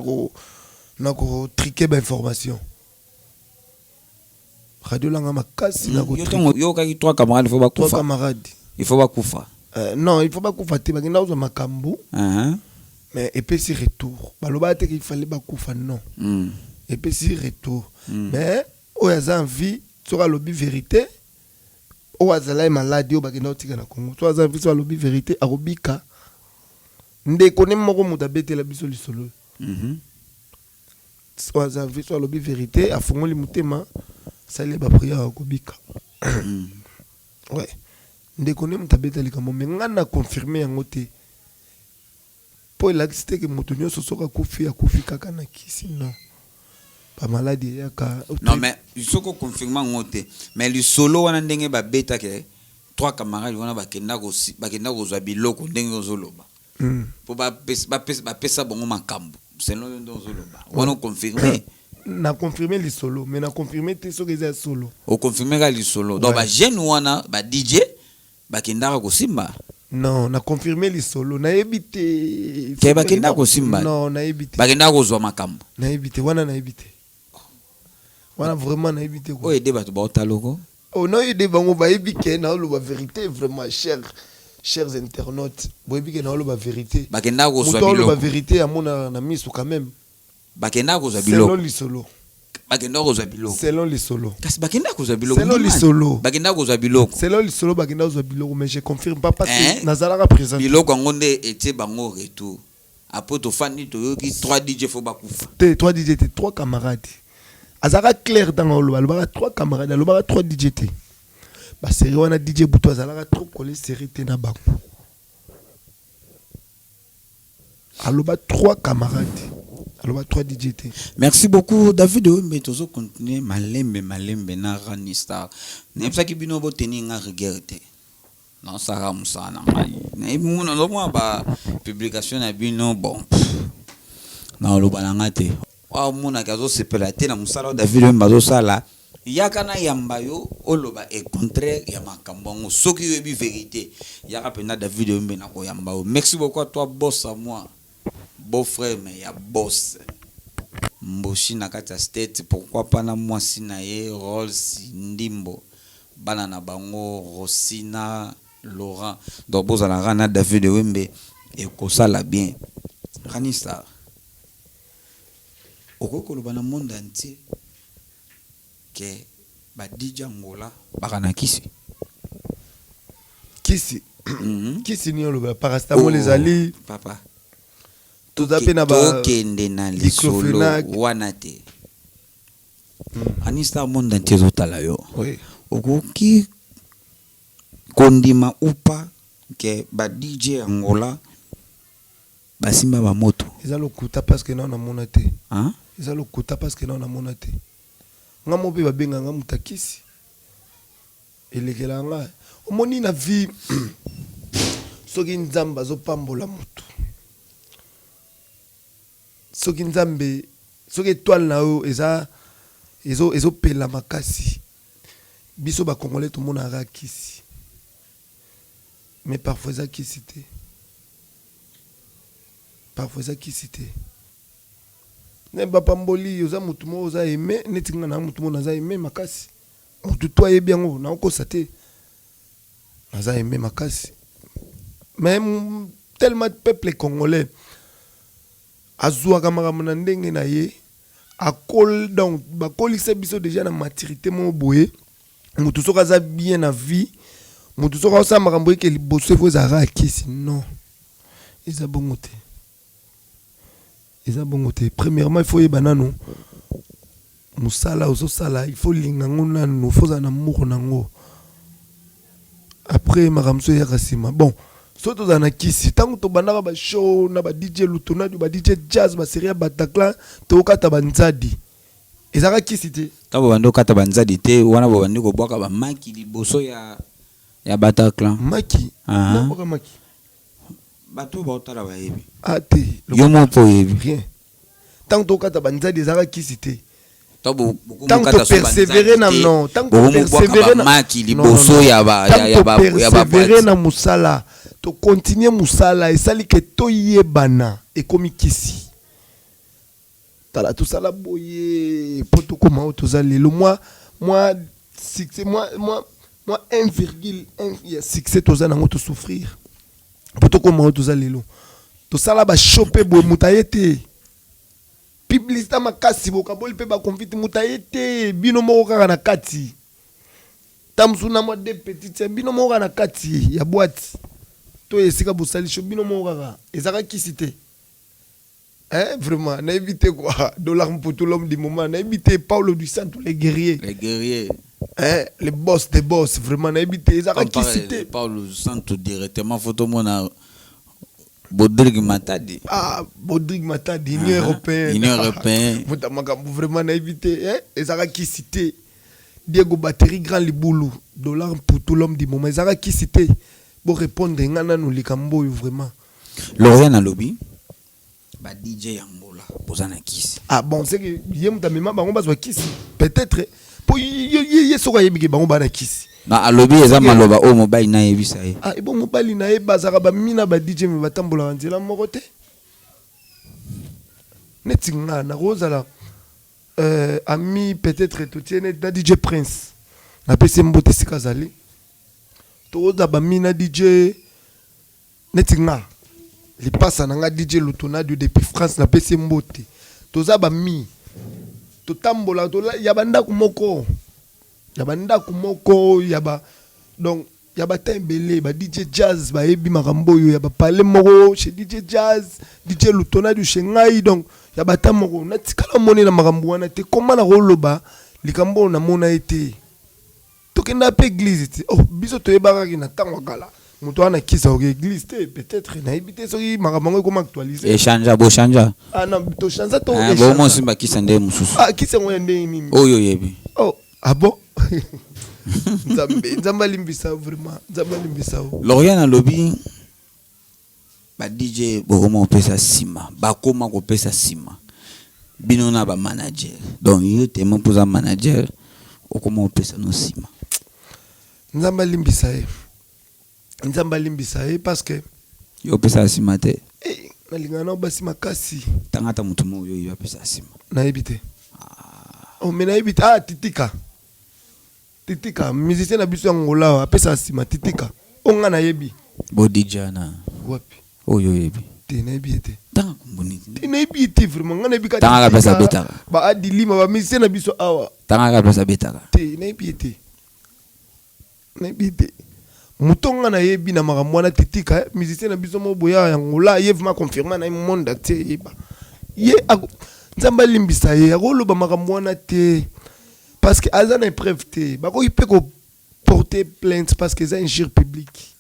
kotriquer bainformation. Radio Langa makasi na Yo kotriquer. ntango yokaki 3 camarades, il faut Trois bakufa. camarades. Il faut bakufa. Non, il faut bakufa te. Bakenda kozwa makambo, mais epesi retour. Balobaka te ke il fallait bakufa, non. Epesi retour, mais oyo aza en vie, soki alobi vérité, oyo azala ye maladi, oyo bakenda kotika na Congo, soki aza en vie, soki alobi vérité, akobika. Ndeko ne moko moto abetela biso lisolo. Soki aza en vie, soki alobi vérité, afongoli motema, asali ye baprière, akobika. Ouais, ndeko nde moto abeta likambo, mais ngai na confirme yango te, mpo elakisi te ke moto nyonso soki akufi, akufi kaka na kisi. Non, bamaladi eyaka. Non, mais soki oconfirme yango te, mais lisolo wana ndenge babetaka trois camarades wana bakenda kozwa biloko ndenge ozoloba, mpo bapesa bango makambo selon yo nde ozoloba wana, oconfirme? Na confirme lisolo, mais na confirme te soki eza ya solo. Oconfirme kaka lisolo, donc Ouais. bajeune wana, ba DJ bakendaka kosimba. Non, na confirme lisolo, nayebi te. Ke bakenda kosimba. Non, nayebi te. Bakendaka kozwa makambo. Nayebi te wana, nayebi te wana, vraiment nayebi te quoi. Oyo ede bato baotaloko. Oh, nayebi bango, bayebi ke naoloba vérité vraiment. Chers internautes, boyebi ke naoloba vérité. Bakendaka kozwa Moto aoloba biloko. vérité amonaka na miso quand même. Bakendaka kozwa Selon biloko. lisolo. Bakendaka kozwa biloko. Selon lisolo. Kasi bakendaka kozwa biloko. Selon Ndima. lisolo. Bakendaka kozwa biloko. Selon lisolo, bakenda kozwa biloko, mais je confirme pas parce Hein? que nazalaka présent. Biloko yango nde etie bango retour. Après tofandi, toyoki 3 DJ faut bakufa. Te, 3 DJ te, 3 camarades. Azalaka clair ntango aloba, alobaka 3 camarades, alobaka 3 DJ te. Basérie wana, DJ Butu azalaka trop collé série te na bango. Aloba 3 camarades, aloba 3 DJ te. Merci beaucoup, David Oyembe. Tozocontinue malembe malembe na Rani Star. Nayebisaki bino, boteni nga rigueur te, naosala mosala na ngai. Nayebi mona, nazomona bapublication na bino. Bon, naoloba na nga te. Omonaki azosepela te na mosala oyo David Oyembe azosala. Yaka na yamba yo, oloba e contraire ya makambo yango. Soki oyebi vérité, yaka mpenza, David Oyembe, na koyamba yo. Merci beaucoup à toi, boss à moi, beau frère, mais ya boss Mboshi na kati ya State. Pourquoi pas na mwasi na ye Rolls Ndimbo, bana na bango Rosina, Laurent. Donc bozalaka na David Wembe, ekosala bien. Rani Star, okoki koloba na monde entier ke ba DJ Angola baka na kisi? Kisi? Kisi nini? Oloba paracétamol. Oh, ezali papa. Toza mpe na ba Tokende na lisolo diclofenac. Wana te. Rani Star, monde entier ezotala yo. Oui. Okoki kondima upa ke ba DJ Angola basimba bamoto? Eza lokuta, parce que nao namona te. Hein? Eza lokuta, parce que nao namona te. Nga mo mpe babenganga moto akisi elekela nga. Omoni, na vie, soki Nzambe azopambola motu, soki Nzambe, soki étoile na yo eza ezopela makasi, biso Bacongolais tomonaka kisi, mais parfois eza kisi te, parfois eza kisi te. Ne bapamboli, oza motu moko oza aimé. Neti nga na motu moko naza aimé makasi, motu to ayebi yango, nakokosa te, naza aimé makasi. Mais tellement peuple congolais azwaka makambo na ndenge na ye, akol donc bakolisa biso déjà na maturité moko boye. Motu soki aza bien na vie, motu soki aosala makambo eke liboso, efo ezalaka akisi. Non, eza bongo te, eza bongo te. Premièrement, il faut oyeba nanu mosala ozosala, il faut linga yango nanu, faut ozala na moko nango. Après, makambo so eyaka nsima. Bon, soki tozala na kisi, ntango tobandaka bashow na ba DJ Lutonadi, ba DJ Jazz, basérie ya Bataclan, tokata banzadi, ezalaka kisi te. Ntango bobandi okata banzadi te wana, bobandi kobwaka bamaki liboso ya Bataclan? Maki? Ah. Nabwaka maki? Bato oyo baotala bayebi. Ah te. Yo moko mpo oyebi. Rien. Ntango tokata banzadi, ezalaka kisi te. Ntango Ntango topersévérer na, non, ntango topersévérer na bamaki liboso ya ba ya- ya ba- ya ba persévérer boîte. Na mosala, tocontinue mosala, esali ke toyebana, ekomi kisi. Tala, tosala boye mpo tokóma oyo toza lelo. Mwa succès, mwa 1,1 ya succès toza nango, tosouffrir mpo tokóma oyo toza lelo. Tosala bashow mpe boye, moto aye te. Publicité makasi, bokaboli mpe baconfite, moto aye te. Bino moko kaka na kati, ta mosusu na mwa de petite ya bino moko kaka na kati ya boîte to esika bosali show, bino moko kaka. Ezalaka kisi te. Hein, vraiment, nayebi te quoi. Dollar Mputu, l'homme du moment, nayebi te. Paulo du Santo, les guerriers. Les guerriers. Hein, les boss des boss, vraiment, nayebi te. Ezalaka kisi te. Paulo Santo directement, faut tomona Bodrigue Matadi. Ah, Bodrigue Matadi, Union européenne. Union européenne. Moto ya makambo, vraiment, nayebi te. Hein, ezalaka kisi te. Diego Batterie, Grand Libulu, Dollar Mputu, l'homme du moment, ezalaka kisi te. Bo répondre nga nanu likambo oyo, vraiment. Lorian alobi ba DJ ya Angola boza na kisi. Ah bon, c'est que ye moto amema bango bazwa kisi peut-être, po ye soki ayebi ke bango baa na kisi. Na alobi eza maloba oyo mobali nayebisa ye. Ah, ebo mobali na ye bazalaka bamina ba DJ, me batambolaka nzela moko te. Neti nga nakozala ami peut-être totie neti na DJ Prince, napesi ye mbote esika azali. Tokozala bamina DJ, neti nga lipasa na nga DJ Lutonadio depuis France, napesi ye mbote. Toza bami, totambola ya bandako moko, ya bandako moko, ya ba donc ya Ya batemps ebele, ba DJ Jazz bayebi makambo oyo ya bapale moko chez DJ Jazz, DJ Lutonadu chez ngai. Donc ya batemps moko natikala monela makambo wana te. Koma na koloba likambo oyo namona ye te. Tokenda mpe église te. Oh, biso toyebakaki na ntango ya kala moto wana kisa oke église te. Peut-être nayebi te soki makambo yango ekoma actualisé. Échange, bochange. Ah non, tochange to. Bomo osimba kisa nde mosusu. Ah, kisa yango ya ndenge nini? Oyo oyebi. Oh, ah bon? Nzambe, Nzambe alimbisa, vraiment Nzambe alimbisa o. Lorian alobi ba DJ bokoma kopesa nsima, bakoma kopesa nsima bino na bamanager. Donc yo tema mpo oza manager, okoma kopesa no nsima. Nzambe alimbisa ye, Nzambe alimbisa ye, parce que Yo opesaka nsima te? Eh, nalingaka nao basi makasi. Tanga ata motu moko oyo oyo apesa nsima. Nayebi te. Oh, mais nayebi te. Ah, Titika, Titika, musicien na biso ya Ngola awa, apesaka nsima. Titika oyo nga nayebi. Bo DJ wana. Wapi? Oyo oyebi. Te, nayebi ye te. Tanga kombo nini? Te, nayebi ye te vraiment. Nga nayebi ka Tanga kaka place Titika, abetaka. Ba Adilima, bamusicien na biso awa. Tanga kaka place abetaka. Te, nayebi ye te, nayebi te. Moto nga nayebi na makambo wana, Titika, eh, musicien na biso moko boya ya Ngola. Ye vraiment confirme na ye, monde entier eyeba ye. Nzambe alimbisa ye. Akoloba makambo wana te parce que aza na épreuve te. Bakoki mpe koporter plainte parce que eza injure publique.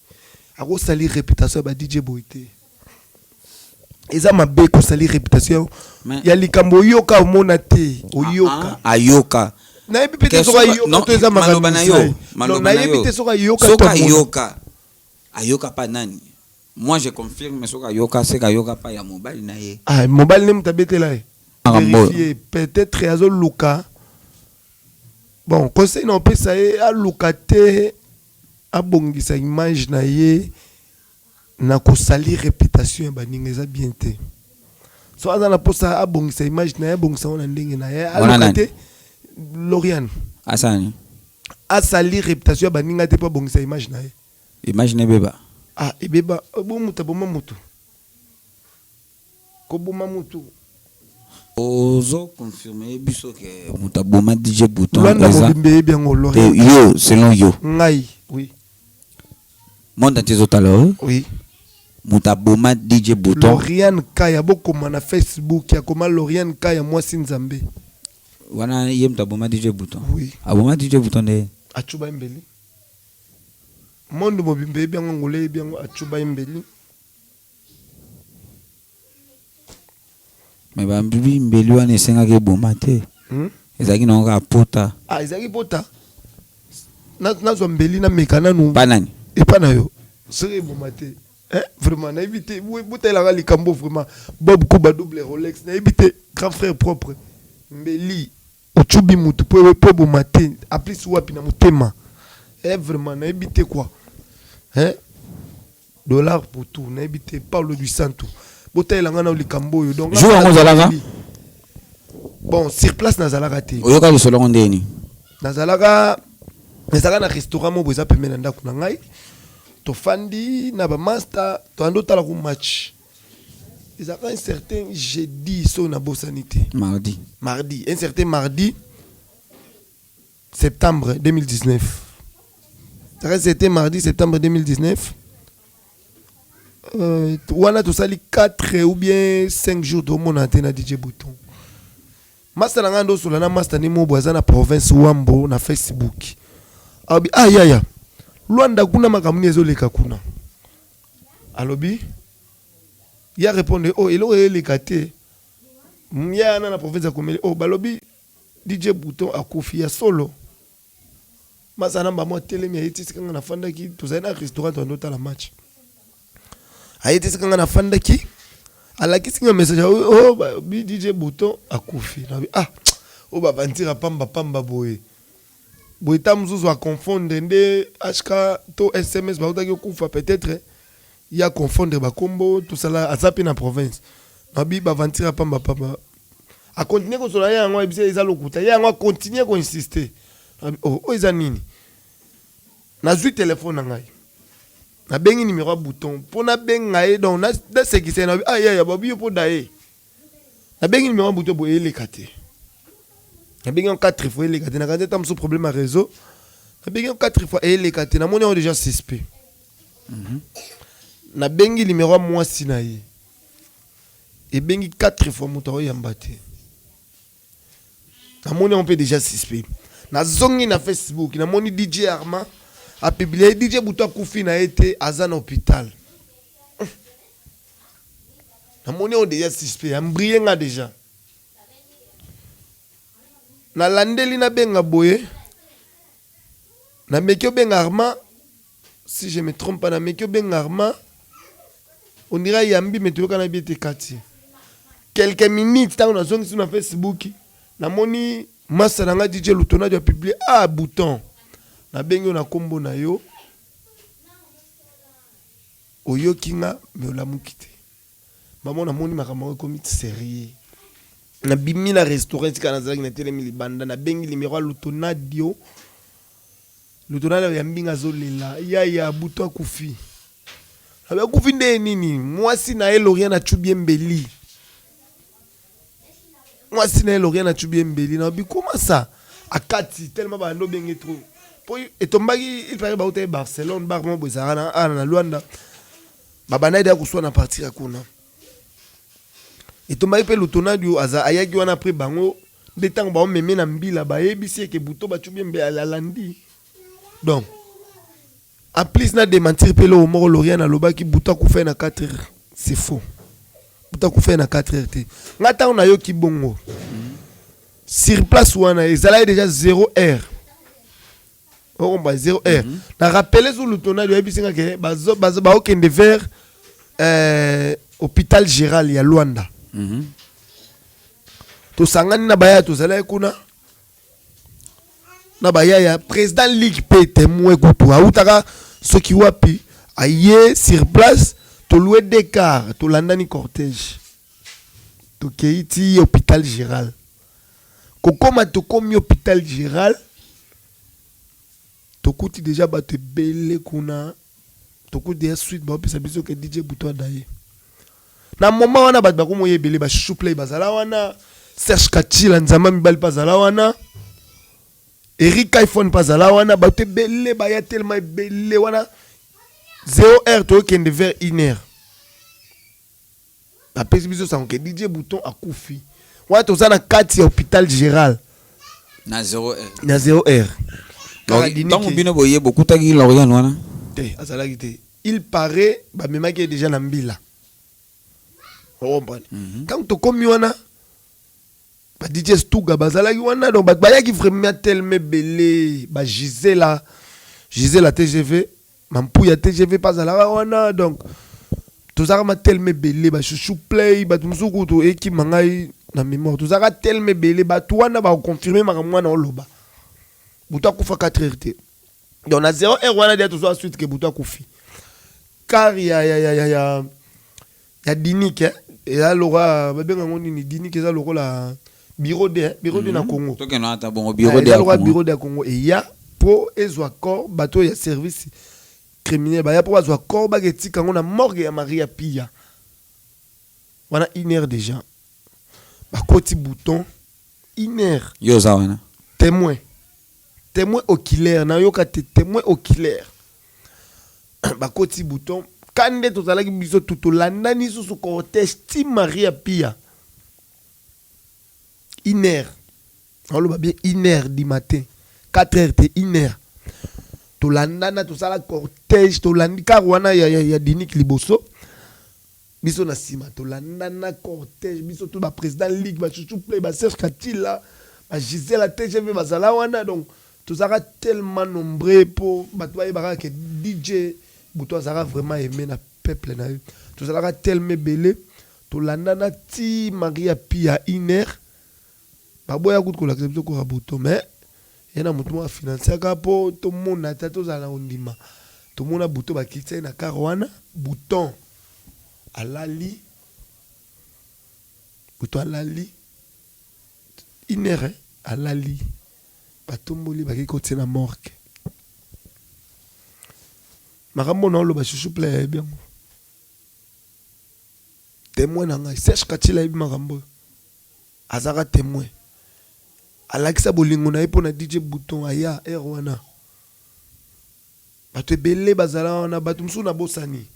Akosali réputation ya ba DJ boye te, eza mabe kosali réputation ya likambo oyoka, omona te, oyoka. Ah, ayoka. Nayebi mpe te soki ayoka to eza maloba na yo. makambo. Maloba na Nayebi yo. te soki ayoka Soki to amona. Ayoka, ayoka pa nani? Moi je confirme, soki ayoka, seka ayoka pa ya mobali na ye. Ah, mobali nde moto abetela ye. Makambo oyo. Vérifier, peut-être azoluka. Bon, conseil na opesa ye, aluka te abongisa image na ye na kosali réputation ya baninga. Eza bien te. So aza na mposa abongisa image na ye, abongisa yango na ndenge na ye. Wana Aluka nani? te, Loriane. Asala nini? Asali réputation ya baninga te mpo abongisa image na ye. Image na ebeba. Ah, ebeba bo moto aboma motu, koboma motu. Ozo confirme biso ke moto aboma DJ Bouton Lwanda eza mobimba eyebi yango. Te, Loriane. Yo, selon yo. Ngai, oui. Monde entier ezotala oyo. Oui. Moto aboma DJ Bouton. Loriane Kaya, bokoma na Facebook, akoma Loriane Kaya, mwasi Nzambe. Wana ye moto aboma DJ Bouton? Oui. Aboma DJ Bouton nde? Acuba ye mbeli. Monde mobimba eyebi yango, Ngola eyebi yango, acuba ye mbeli. Me bambibi mbeli wana esengaki eboma te. Ezalaki nango kaka pota. Ah, ezalaki pota. Nazwa mbeli, nameka nanu. Pa nani? Epa na yo, soki eboma te. Eh, vraiment nayebi te. Botalelaka likambo vraiment. Bob Kuba, double Rolex, nayebi te, grand frère propre. Mbeli ocubi mutu po eboma te, aplisi wapi na motema? Eh, vraiment nayebi te quoi. Eh, dollar pour tout, nayebi te. Paulo du Santo, botalela nga na likambo oyo. Donc Jour yango ozalaka? Bon, sur place nazalaka te. Oyoka lisolo yango ndeni? Nazalaka na restaurant moko eza pembeni na ndako na ngai. Tofandi na bamaster, toyandi otala ku match. Ezalaka un certain jeudi, so nabosani te. Mardi. Mardi, un certain mardi septembre 2019. Ezalaka certain mardi septembre 2019. Wana tosali 4 ou bien 5 jours tomona te na DJ Bouton. Master na ngai nde osola na master ni mobo aza na province Wambo na Facebook. Alobi: "Ah yaya, Lwanda kuna makambo nini ezoleka kuna?" Alobi ya répondre: "Oh, eloko eleka te." Ya wana na province akomeli: "Oh, balobi DJ Bouton akufi ya solo." Masa na mbamo atelemi, aye ti esika nga nafandaki. Tozali na restaurant, toyandi otala match. Aye ti esika nga nafandaki, alakisi nga message: "Oh, bi DJ Bouton akufi." Nabi: "Ah, oyo bavantir pamba pamba boye boye." Ta mosusu aconfondre nde HK to SMS bautaki okufa, peut-être ya confondre bakombo. Tosala aza mpe na province. Nabi bavantir pamba pamba. Akontinue kosola ye yango, ayebisi eza lokuta. Ye yango akontinue koinsiste. Oh, oyo eza nini? Nazwi telefone na ngai, nabengi numéro ya Bouton mpo nabenga ye. Donc nasekisa ye, nabi: "Ah yaya, babi yo mpo da ye." Nabengi numéro ya Bouton boye, eleka te. Nabengi yango 4 fois, eleka te. Nakanisi ata mosusu problème ya réseau. Nabengi yango 4 fois, eyeleka te. Namoni yango déjà suspect. Nabengi numéro ya mwasi na ye, ebengi 4 fois, moto akoyamba te. Namoni yango mpe déjà suspect. Nazongi na Facebook, namoni DJ Arma apublier: DJ Butu akufi na ye te, aza na hôpital. Namoni yango déjà suspect, embrouiller nga déjà. Nalandeli, nabenga boye, nameki obenga Arma, si je me trompe pas, nameki obenga Arma, on dirait yambi, me toyokana bi ete kati quelques minutes. Ntango nazongisi na Facebook, namoni masa na nga DJ Lutonado apublier: ah, Bouton, nabengi yo na nkombo na yo, oyoki nga me olamuki te. Mamo, namoni makambo yango ekomi sérieux. Nabimi na restaurant esika nazalaki, natelemi libanda, nabengi numéro ya Lutonadio. Lutonadio yambi nga, azolela: yaya, Butu akufi. Abi akufi nde nini? Mwasi na ye Lorian acubi ye mbeli, mwasi na ye Lorian acubi ye mbeli. Nabi koma sa akati tellement bando obenge trop po etombaki. Il paraît bauta ye Barcelone, bar moko boye ezalaka na ana na Lwanda, babandaki deya koswa na partir ya kuna. Etombaki mpe Lutonadio aza ayaki wana. Après bango nde ntango baomeme na mbila, bayebisi eke Buto bacubi ye mbeli, alandi. Donc en plus na démentir mpe eloko moko Lorian alobaki, Butu akufa na 4 heures, c'est faux. Butu akufa na 4 heures te. Nga ntango nayoki bongo sur place wana, ezalaki déjà 0 heure, okomba 0 heure. Na rappeler zu Lutonadi, oyebisi nga ke baokende vers hôpital général ya Lwanda. Tosangani na bayaya, tozalaki kuna na bayaya, président ligue mpe témoin kutu autaka soki wapi, aye sur place. Tolouer deux cars, tolandani cortège, tokei ti hôpital général. Kokóma, tokomi hôpital général, tokuti déjà bato ebele kuna. Tokuti déjà suite, baopesa biso ke DJ Buto adaye. Na moment wana bato bakomi oyo ebele, bashushu play bazala wana, Serge Kachila Nzamba mibali mpe azala wana, Eric iPhone mpe azala wana, bato ebele baya telema ebele wana. 0 heure, toyokende vers 1 heure, bapesi biso sango ke DJ Bouton akufi. Wana toza na kati ya hôpital général. Na 0 heure? Na 0 heure. Kaka dini Ntango bino boye, bokutaki Lorian wana? Te, azalaki te. Il paraît bamemaki ye déjà na mbila, okomprendre. Ntango tokomi wana, ba DJ Stuga bazalaki wana, donc bato bayaki vraiment tellement ebele, bagisela, Gisela TGV, Mampuya TGV mpe azalaka wana. Donc tozalaka ma tellement ebele, bashushu play, bato mosusu kutu ekima ngai na mémoire. Tozalaka tellement ebele, bato wana bakoconfirmer makambo wana oloba butu akufa 4 heures te. Donc na 0 heure wana dia tozwa suite ke butu akufi. Car ya Dinik, eh, eza lokola babenga yango nini, Dinik eza lokola bureau de, eh, bureau de na Congo. Tokende ata bongo bureau de eza ya lokola Congo. Bureau de ya Congo eya mpo ezwa corps. Bato oyo ya service criminel baya mpo bazwa corps, baketika yango na morgue ya Maria Pia. Wana une heure déjà, bakoti Bouton une heure. Yo oza wana? Témoin, témoin oculaire, nayoka te, témoin oculaire. Bakoti Bouton ka nde tozalaki biso tu, tolandani susu cortège ti Maria Pia, une heure. Naoloba bien, une heure du matin, 4 heures te, une heure. Tolandana, tosala cortège, tolandi car wana ya Dinik liboso, biso na nsima. Tolandana cortège, biso to baprésident ligue, bachuchu play, baserge Katila, bagisela TGV bazala wana. Donc tozalaka tellement nombreux mpo bato bayebaka ke DJ Buto azalaka vraiment aimé na peuple na ye. Tozalaka tellement ebele, tolandana ti Maria Pia, une heure. Baboya kutu kolakisa biso koka Buto, mais ye na motu moko afinansiaka mpo tomona te, tozala na kondima. Tomona Buto, bakitisa ye na car wana. Bouton alali, Buto alali une heure, eh, alali, batomboli, bakei kotia na morgue. Makambo na oloba, chuchu play ayebi yango, témoin na ngai Serge Katila ayebi makambo oyo, azalaka témoin, alakisa bolingo na ye mpo na DJ Bouton. Aya heure wana. Bato ebele bazala wana, bato mosusu nabosani.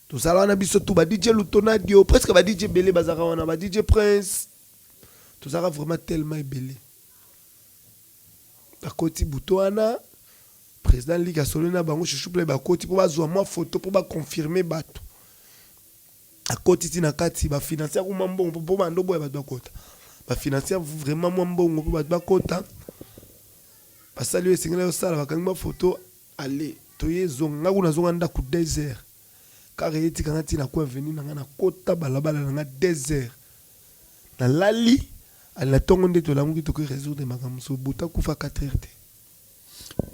Tozala wana biso tu, ba DJ Lutonadio, presque ba DJ ebele bazalaka wana, ba DJ Prince. Tozalaka vraiment tellement ebele. Bakoti butu wana, président ligue asololi na bango, Chouchou Play bakoti mpo bazwa mwa photo mpo baconfirme bato. Akoti ti na kati, bafinancier mwa mbongo mpo bando boya bato bakota. Bafinancier vraiment mwa mbongo mpo bato bakota. Basali oyo esengeli osala, bakangi mwa photo, ale toye zonga. Nga kuna zonga ndako 2 heures. Kaka etika nga ntina ko avenue na nga, nakota balabala na nga 2 heures. Nalali, ale na ntongo nde tolamuki, tokoki résoudre makambo mosusu. Buta kufa 4 heures te.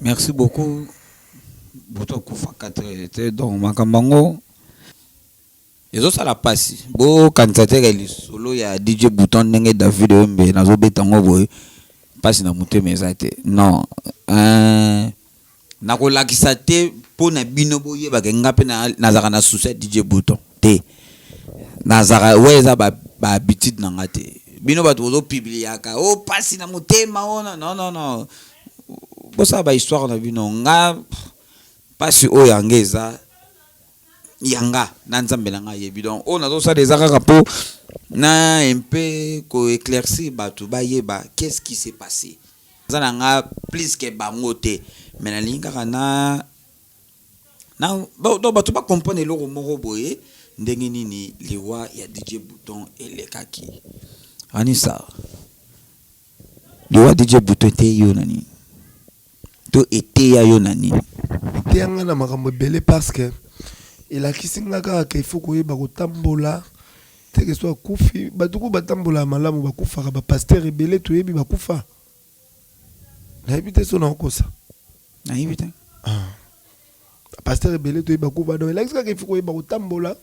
Merci beaucoup. Buta kufa 4 heures te. Donc makambo yango ezosala mpasi. Bokanisa teke lisolo ya DJ Bouton ndenge David Wembe nazobeta yango boye, mpasi na motema eza te. Non, nakolakisa te mpo na bino boyebaka nga mpe nazalaka na souci ya DJ Bouton te. Nazalaka we eza bahabitude na nga te. Bino bato bozopubliaka o mpasi na motema ona, non non non, bosala bahistoire na bino. Nga mpasi oyo yango eza yanga na Nzambe na ngai ayebi. Donc oyo nazosala eza kaka mpo na un peu koéclaircir bato, bayeba qu'est-ce qui s'est passé. Aza na nga plus que bango te, mais nalingi kaka na donc bato bacomprendre eloko moko boye, ndenge nini liwa ya DJ Bouton elekaki. Anisa, liwa DJ Bouton eteyi yo na nini to eteya yo na nini? Eteya nga na makambo ebele, parce que elakisi nga kaka ke il faut koyeba kotambola teke so akufi. Bato ku batambola malamu bakufaka. Bapasteur ebele toyebi bakufa. Nayebi te so naokosa. Nayebi te. Pasteur ebele toyebi bakufa. Donc elakisi kaka il faut koyeba kotambola,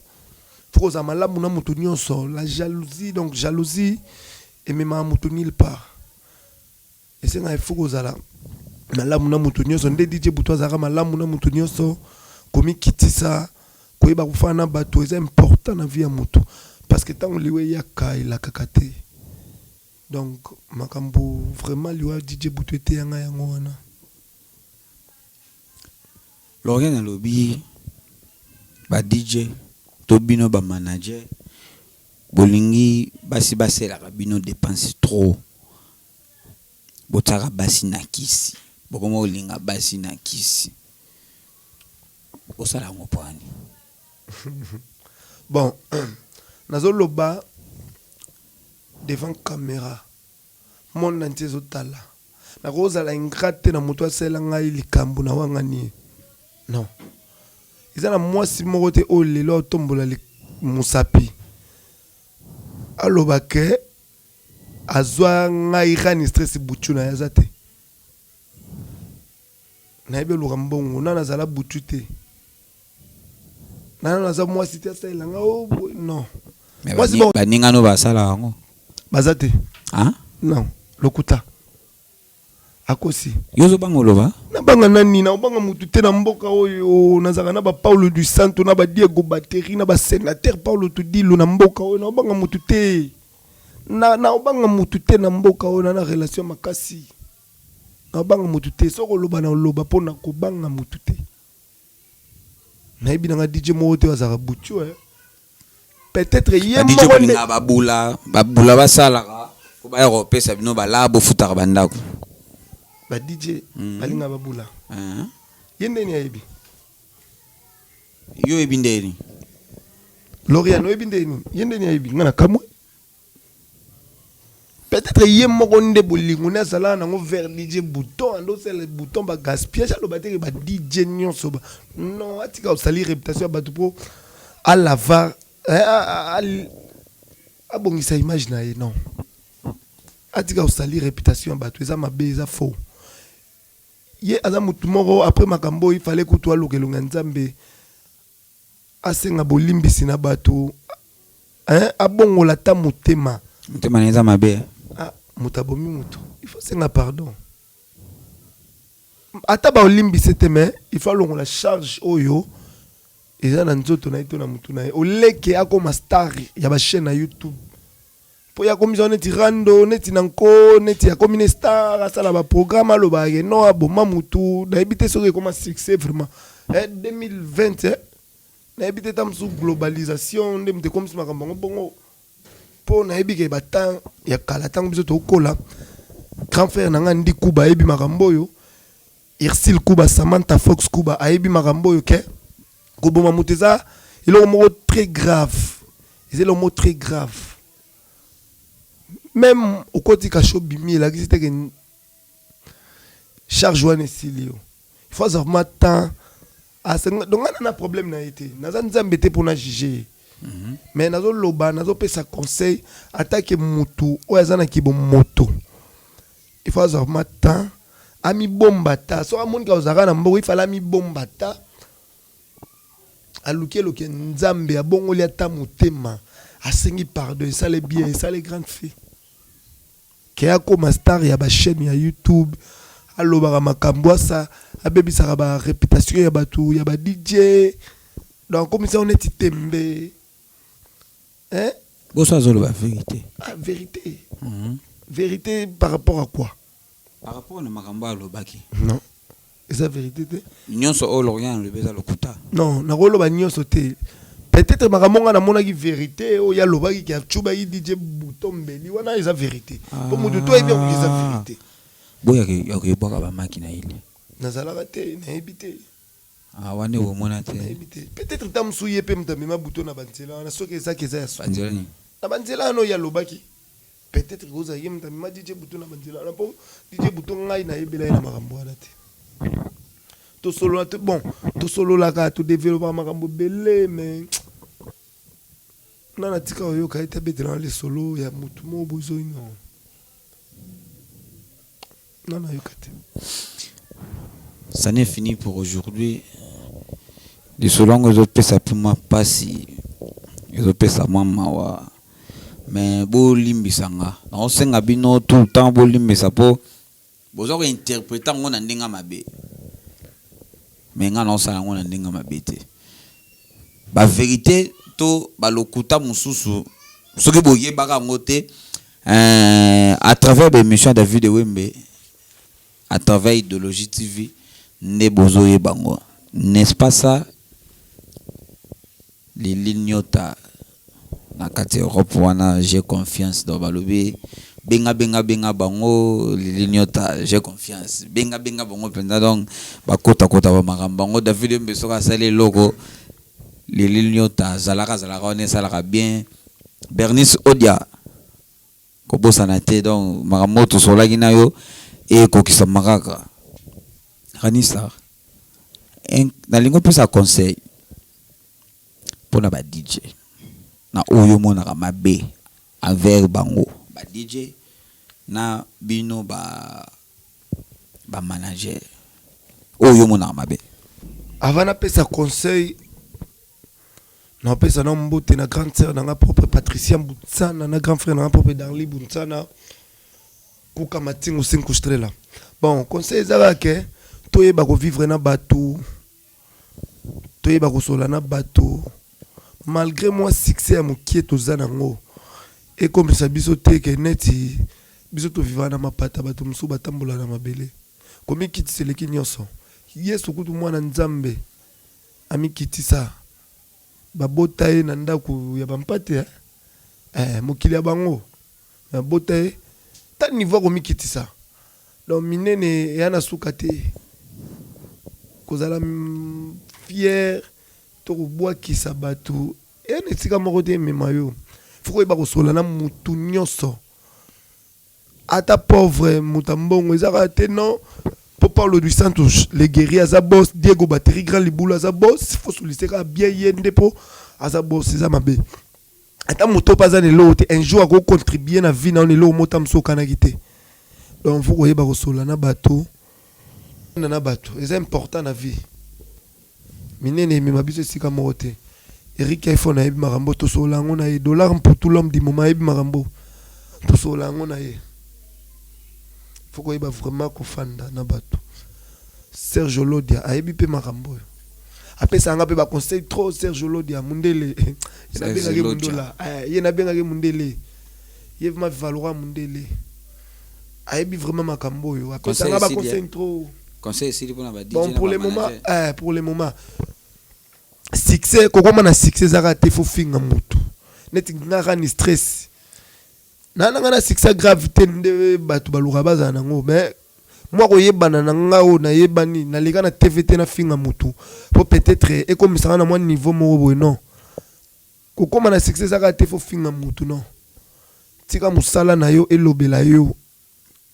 faut kozala malamu na moto nyonso. La jalousie, donc jalousie ememaka moto nulle part. Esengaka il faut kozala malamu na moto nyonso. Nde DJ Butu azalaka malamu na moto nyonso. Komikitisa, koyeba kofanda na bato eza important na vie ya moto, parce que ntango liwa eyaka, elakaka te. Donc makambo vraiment liwa DJ Butu eteyanga yango wana. Lorien alobi ba DJ to bino bamanager bolingi basi baselaka bino dépense trop, botiaka basi na kisi, bokoma kolinga basi na kisi. Osala yango mpo ani? Bon, nazoloba devant caméra, monde entier ezotala. Nakozala ingrat te na moto asala ngai likambo na wangani ye. Non, eza na mwasi moko te oyo lelo atombola mosapi aloba ke azwa ngai rani stress butu na ye. Aza te. Nayebi oluka mbongo na nazala butu te, nana naza mwasi te asalela nga o boye. Non. Mwasi Baningano basala yango. Baza te. Ah? Non, lokuta, akosi. Yo ozobanga oloba. Nabanga nani? Naobanga motu te na mboka oyo. Nazalaka na bapaulo du Santo, na badiego bateri, na basénateur Paulo Tudilo na mboka oyo. Naobanga motu te, naobanga motu te na mboka oyo. Na relation makasi, naobanga motu te. Soki oloba, na oloba mpo na kobanga motu te. Nayebi nanga DJ moko te azalaka butu, eh. Peut-être ye DJ moko nde bolinga babula babula, basalaka po baya kopesa bino balaa, bofutaka bandako. Ba DJ balinga babula. Ye ndeni ayebi? Yo oyebi ndeni? Lorian, oyebi ndeni? Ye ndeni ayebi? Nga na kamwe. Peut-être ye moko nde bolingo nde azalaka nango vers DJ Bouton, ando osala Bouton bagaspillage. Aloba teke ba DJ nyonso ba non, atika osali réputation ya bato mpo alava abongisa image na ye. Non, atika kosali réputation ya bato, eza mabe, eza faux. Ye aza motu moko après makambo oyo ifale kutu aluka elongi ya Nzambe, asenga bolimbisi na bato, hein, abongola ata motema. Motema na eza mabe, eh? Ah, moto abomi motu, il faut senga pardon. Ata baolimbisi te, mais il faut alongola charge oyo eza na nzoto na ye to na motu na ye. Oleke akoma star ya bachaîne na YouTube. Mpo ye akomisa neti rando, neti na nko, neti akomi ne star, asala baprogramme, alobaka ke non, aboma mutu. Nayebi te soki ekoma succès vraiment. 2020, nayebi te, ta mosusu globalisation nde moto ekomisi makambo yango bongo. Mpo nayebi ke batemps ya kala, ntango biso tokola, grand frère na ngai Ndi Kuba ayebi makambo oyo, Irsil Kuba, Samantha Fox Kuba ayebi makambo oyo, ke koboma moto eza eloko moko très grave, eza eloko moko très grave. Même okoti kasho, bimi, elakisi te ke charge wana esili yo. Il faut azwa vraiment temps. Donc nga na problème na ye te, naza Nzambe te mpona juge ye, mais nazoloba, nazopesa conseil atake mutu oyo aza na kibomoto. Il faut azwa vraiment temps, amibomba ta. Soki amonika ozalaka na mbongo, ifale amibomba ta, aluki eloki Nzambe, abongoli ata motema, asengi pardon, esale bien, esale grande fille. Ke akoma star ya bachaîne ya YouTube, alobaka makambo, asa abebisaka baréputation ya bato ya ba DJ, donc akomisa ngo neti tembe, hein? Boso azoloba vérité. Ah, vérité. Vérité par rapport à quoi? Par rapport na makambo alobaki. Non, eza vérité te. Nyonso oyo Lorient alobi eza lokuta? Non, nakoloba nyonso te. Peut-être makambo nga namonaki vérité oyo alobaki ke acubaki DJ Bouton mbeli wana, eza vérité, po motu to ayebi yango, eza vérité. Boya koyebwaka bamaki na ile. Nazalaka te, nayebi te. Ah, wana bomona te. Nayebi te, peut-être ta mosusu ye mpe moto amema buto na banzela wana, soki ezaki eza ya solo. Banzela nini? Na banzela wana oyo alobaki, peut-être kozala ye moto amema DJ Buto na banzela wana, mpo DJ Buto, ngai nayebela ye na makambo wana te. Tosolola te, bon, tosololaka, todevelopaka makambo ebele, mais nga natika oyoka ye te abetelanga lisolo ya motu moko bozoi. Non, nga nayoka te. Ça n'est fini pour aujourd'hui. Lisolo yango ezopesa mpe mwa mpasi, ezopesa mwa mawa, mais bolimbisa nga. Naosenga bino tout le temps bolimbisa, mpo boza kointerpréter yango na ndenge mabe, mais nga naosala yango na ndenge mabe te. Bavérité to balokuta mosusu, soki boyebaka yango te, à travers baémission ya David Ewembe, à travers Idéologie TV nde bozoyeba yango, n'est-ce pas ça? Lili Nyota na kati ya Europe wana, j'ai confiance. Donc balobi benga, benga, benga bango. Lili Nyota, j'ai confiance, benga, benga bango mpenza. Donc bakotakota bamakambo bango. David Wembe soki asali eloko, Lili Nyota azalaka, azalaka wana, esalaka bien. Bernice Odia, kobosana te. Donc makambo oyo tosolaki na yo ekokisama kaka. Ranisa, nalingi opesa conseil mpona ba DJ na oyo omonaka mabe envers bango, ba DJ na bino ba manager, oyo omonaka mabe. Avant napesa conseil, napesa na mbote na grande sœur nanga propre Patricia Butsana, na grand frère nanga propre Darli Butsana, Kuka Matingo Cinco Strela. Bon, conseil eza kaka ke toyeba kovivre na bato, toyeba kosola na bato. Malgré mwa succès ya mokie toza nango, ekomisa biso te ke neti biso tovivaka na mapata, bato mosusu batambola na mabele. Komikitisa eleki nyonso. Yesu kutu, mwana Nzambe, amikitisa. Babota ye na ndako ya bampate, eh? Eh, mokili ya bango babota ye ta niveau akomikitisa. Donc minene eya na suka te. Kozala fier to kobwakisa bato eya na esika moko te emema yo. Faut koyeba kosola na mutu nyonso, ata pauvre, moto ya mbongo. Eza kaka te non, mpo Paulo dos Santos le guerrier aza boss, Diego Batterie grand libulu aza boss, faut solise kaka bien ye nde mpo aza boss. Eza mabe. Ata moto mpe aza na eloko te, un jour akocontribue na vie na yo na eloko moko ta mosusu okanaki te. Donc faut koyeba kosola na bato, na bato eza important na vie. Minene emema biso esika moko te. Eric iPhone ayebi makambo, tosolola yango na ye. Dollar Mputu, l'homme du moment, ayebi makambo, tosolola yango na ye. Faut koyeba vraiment kofanda na bato. Serge Olodia ayebi mpe makambo oyo, apesaka nga mpe baconseil trop. Serge Olodia mundele, ye nabengaki mundola, ye nabengaki mundele. Ye vraiment valora mundele, ayebi vraiment makambo oyo apesanga Conseil esili, baconseil eh? trop. Conseil esili mpona ba DJ Bon, na pour le ba moment, manager. pour le moment, succès, kokoma na succès ezaka te fo finga motu. Neti nga kaka ni stress na nanga na succès grave te, nde bato baluka bazala nango. Mais mwa koyebana na nga oyo nayebani, naleka na TV te, nafinga motu po peut-être ekomisanga na mwa niveau moko boye. Non, kokóma na succès ezaka te fo finga motu. Non, tika mosala na yo elobela yo,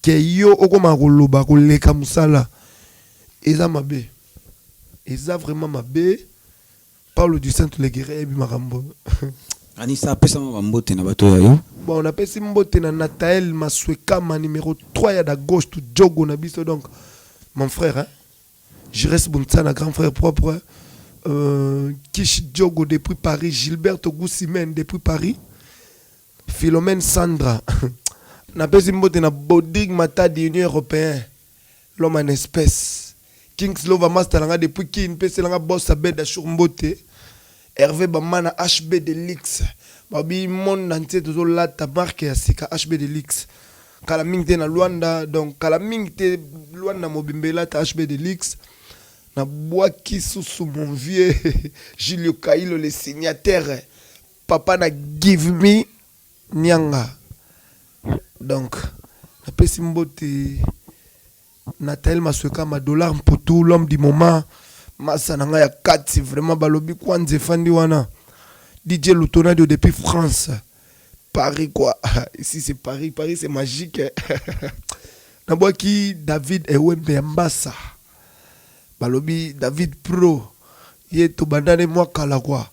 ke yo okóma koloba koleka mosala, eza mabe, eza vraiment mabe. Paulo du Saint le Guerrier ayebi makambo. Anisa, apesama bambote na bato ya yo. Bon, napesi mbote na Natael Maswekama, numéro 3 ya da gauche to jogo na biso. Donc mon frère, hein? Jires Buntsana, grand frère propre, Kish Diogo depuis Paris, Gilbert Goussimène depuis Paris, Philomène Sandra. Napesi mbote na Bodig Matadi, Union européen, l'homme en espèce, Kings Lova, master nanga depuis Kin, peselanga boss Abed Ashur mbote, Hervé Bamana, HB Delix. Babi monde entier tozolata marque ya sika HB Delix. Kala mingi te na Lwanda, donc kala mingi te Lwanda mobimba elata HB Delix. Nabwaki susu mon vieux Julio Kailo, le signataire, papa na Give Me Nyanga. Donc napesi mbote Nathael Maswekama, Dollar Mputu, l'homme du moment, masa na ngai ya kati vraiment. Balobi kwanza efandi wana DJ Lutonadio depuis France, Paris quoi. Ici c'est Paris, Paris c'est magique, hein. Nabwaki David Ewembe ya Mbasa, balobi David Pro, ye tobandani mwa kala quoi,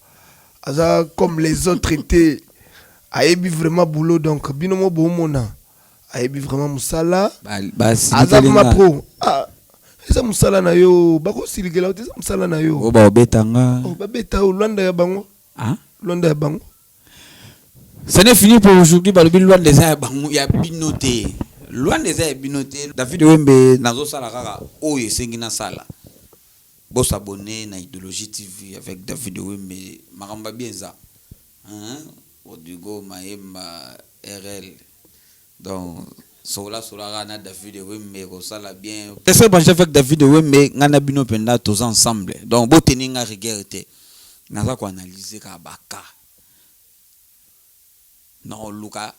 aza comme les autres te, ayebi vraiment boulot. Donc bino mo bomona ayebi vraiment mosala, aza vraiment pro. Ah, eza mosala na yo, bakosilikela yo te, eza mosala na yo. Oyo baobetanga. Oh, babeta yo, Lwanda ya bango. Ah? Lwanda ya bango. Ce n'est fini pour aujourd'hui. Balobi Lwanda eza ya bango, ya bino te. Lwanda eza ya bino te. David Wembe, nazosala kaka oyo esengi nasala. Bosabone na Idéologie TV avec David Wembe. Makambo ya bien eza, hein? Rodrigo Mayemba RL, donc sola solaka na David Wembe, kosala bien. Restez branché avec David Wembe. Ngai na bino mpenza toza ensemble, donc boteni nga rigueur te. Naza koanalyse kaka baka na oluka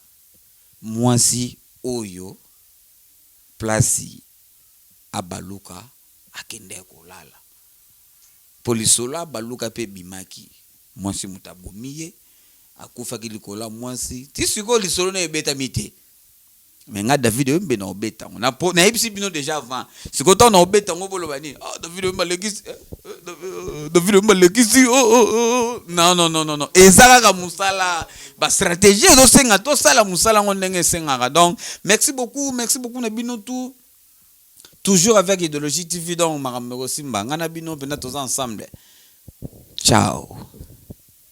mwasi oyo place abaluka akende kolala, mpo lisolo abaluka mpe ebimaki mwasi moto abomi ye, akufaki likolo ya mwasi. Ti sikoyo lisolo na ebetami te. Me nga David Wembe na obeta yango. Nayebisi bino déjà avant. Sikoyo ntango na obeta yango, boloba nini? Oh, David Wembe alekisi, David Wembe alekisi. Oh. Non, non, non, non, non, eza kaka mosala, bastratégie ezosenga tosala mosala yango ndenge esengaka. Donc merci beaucoup, merci beaucoup na bino tout, toujours avec Idéologie TV. Donc makambo ekosimba, ngai na bino mpenza toza ensemble. Ciao.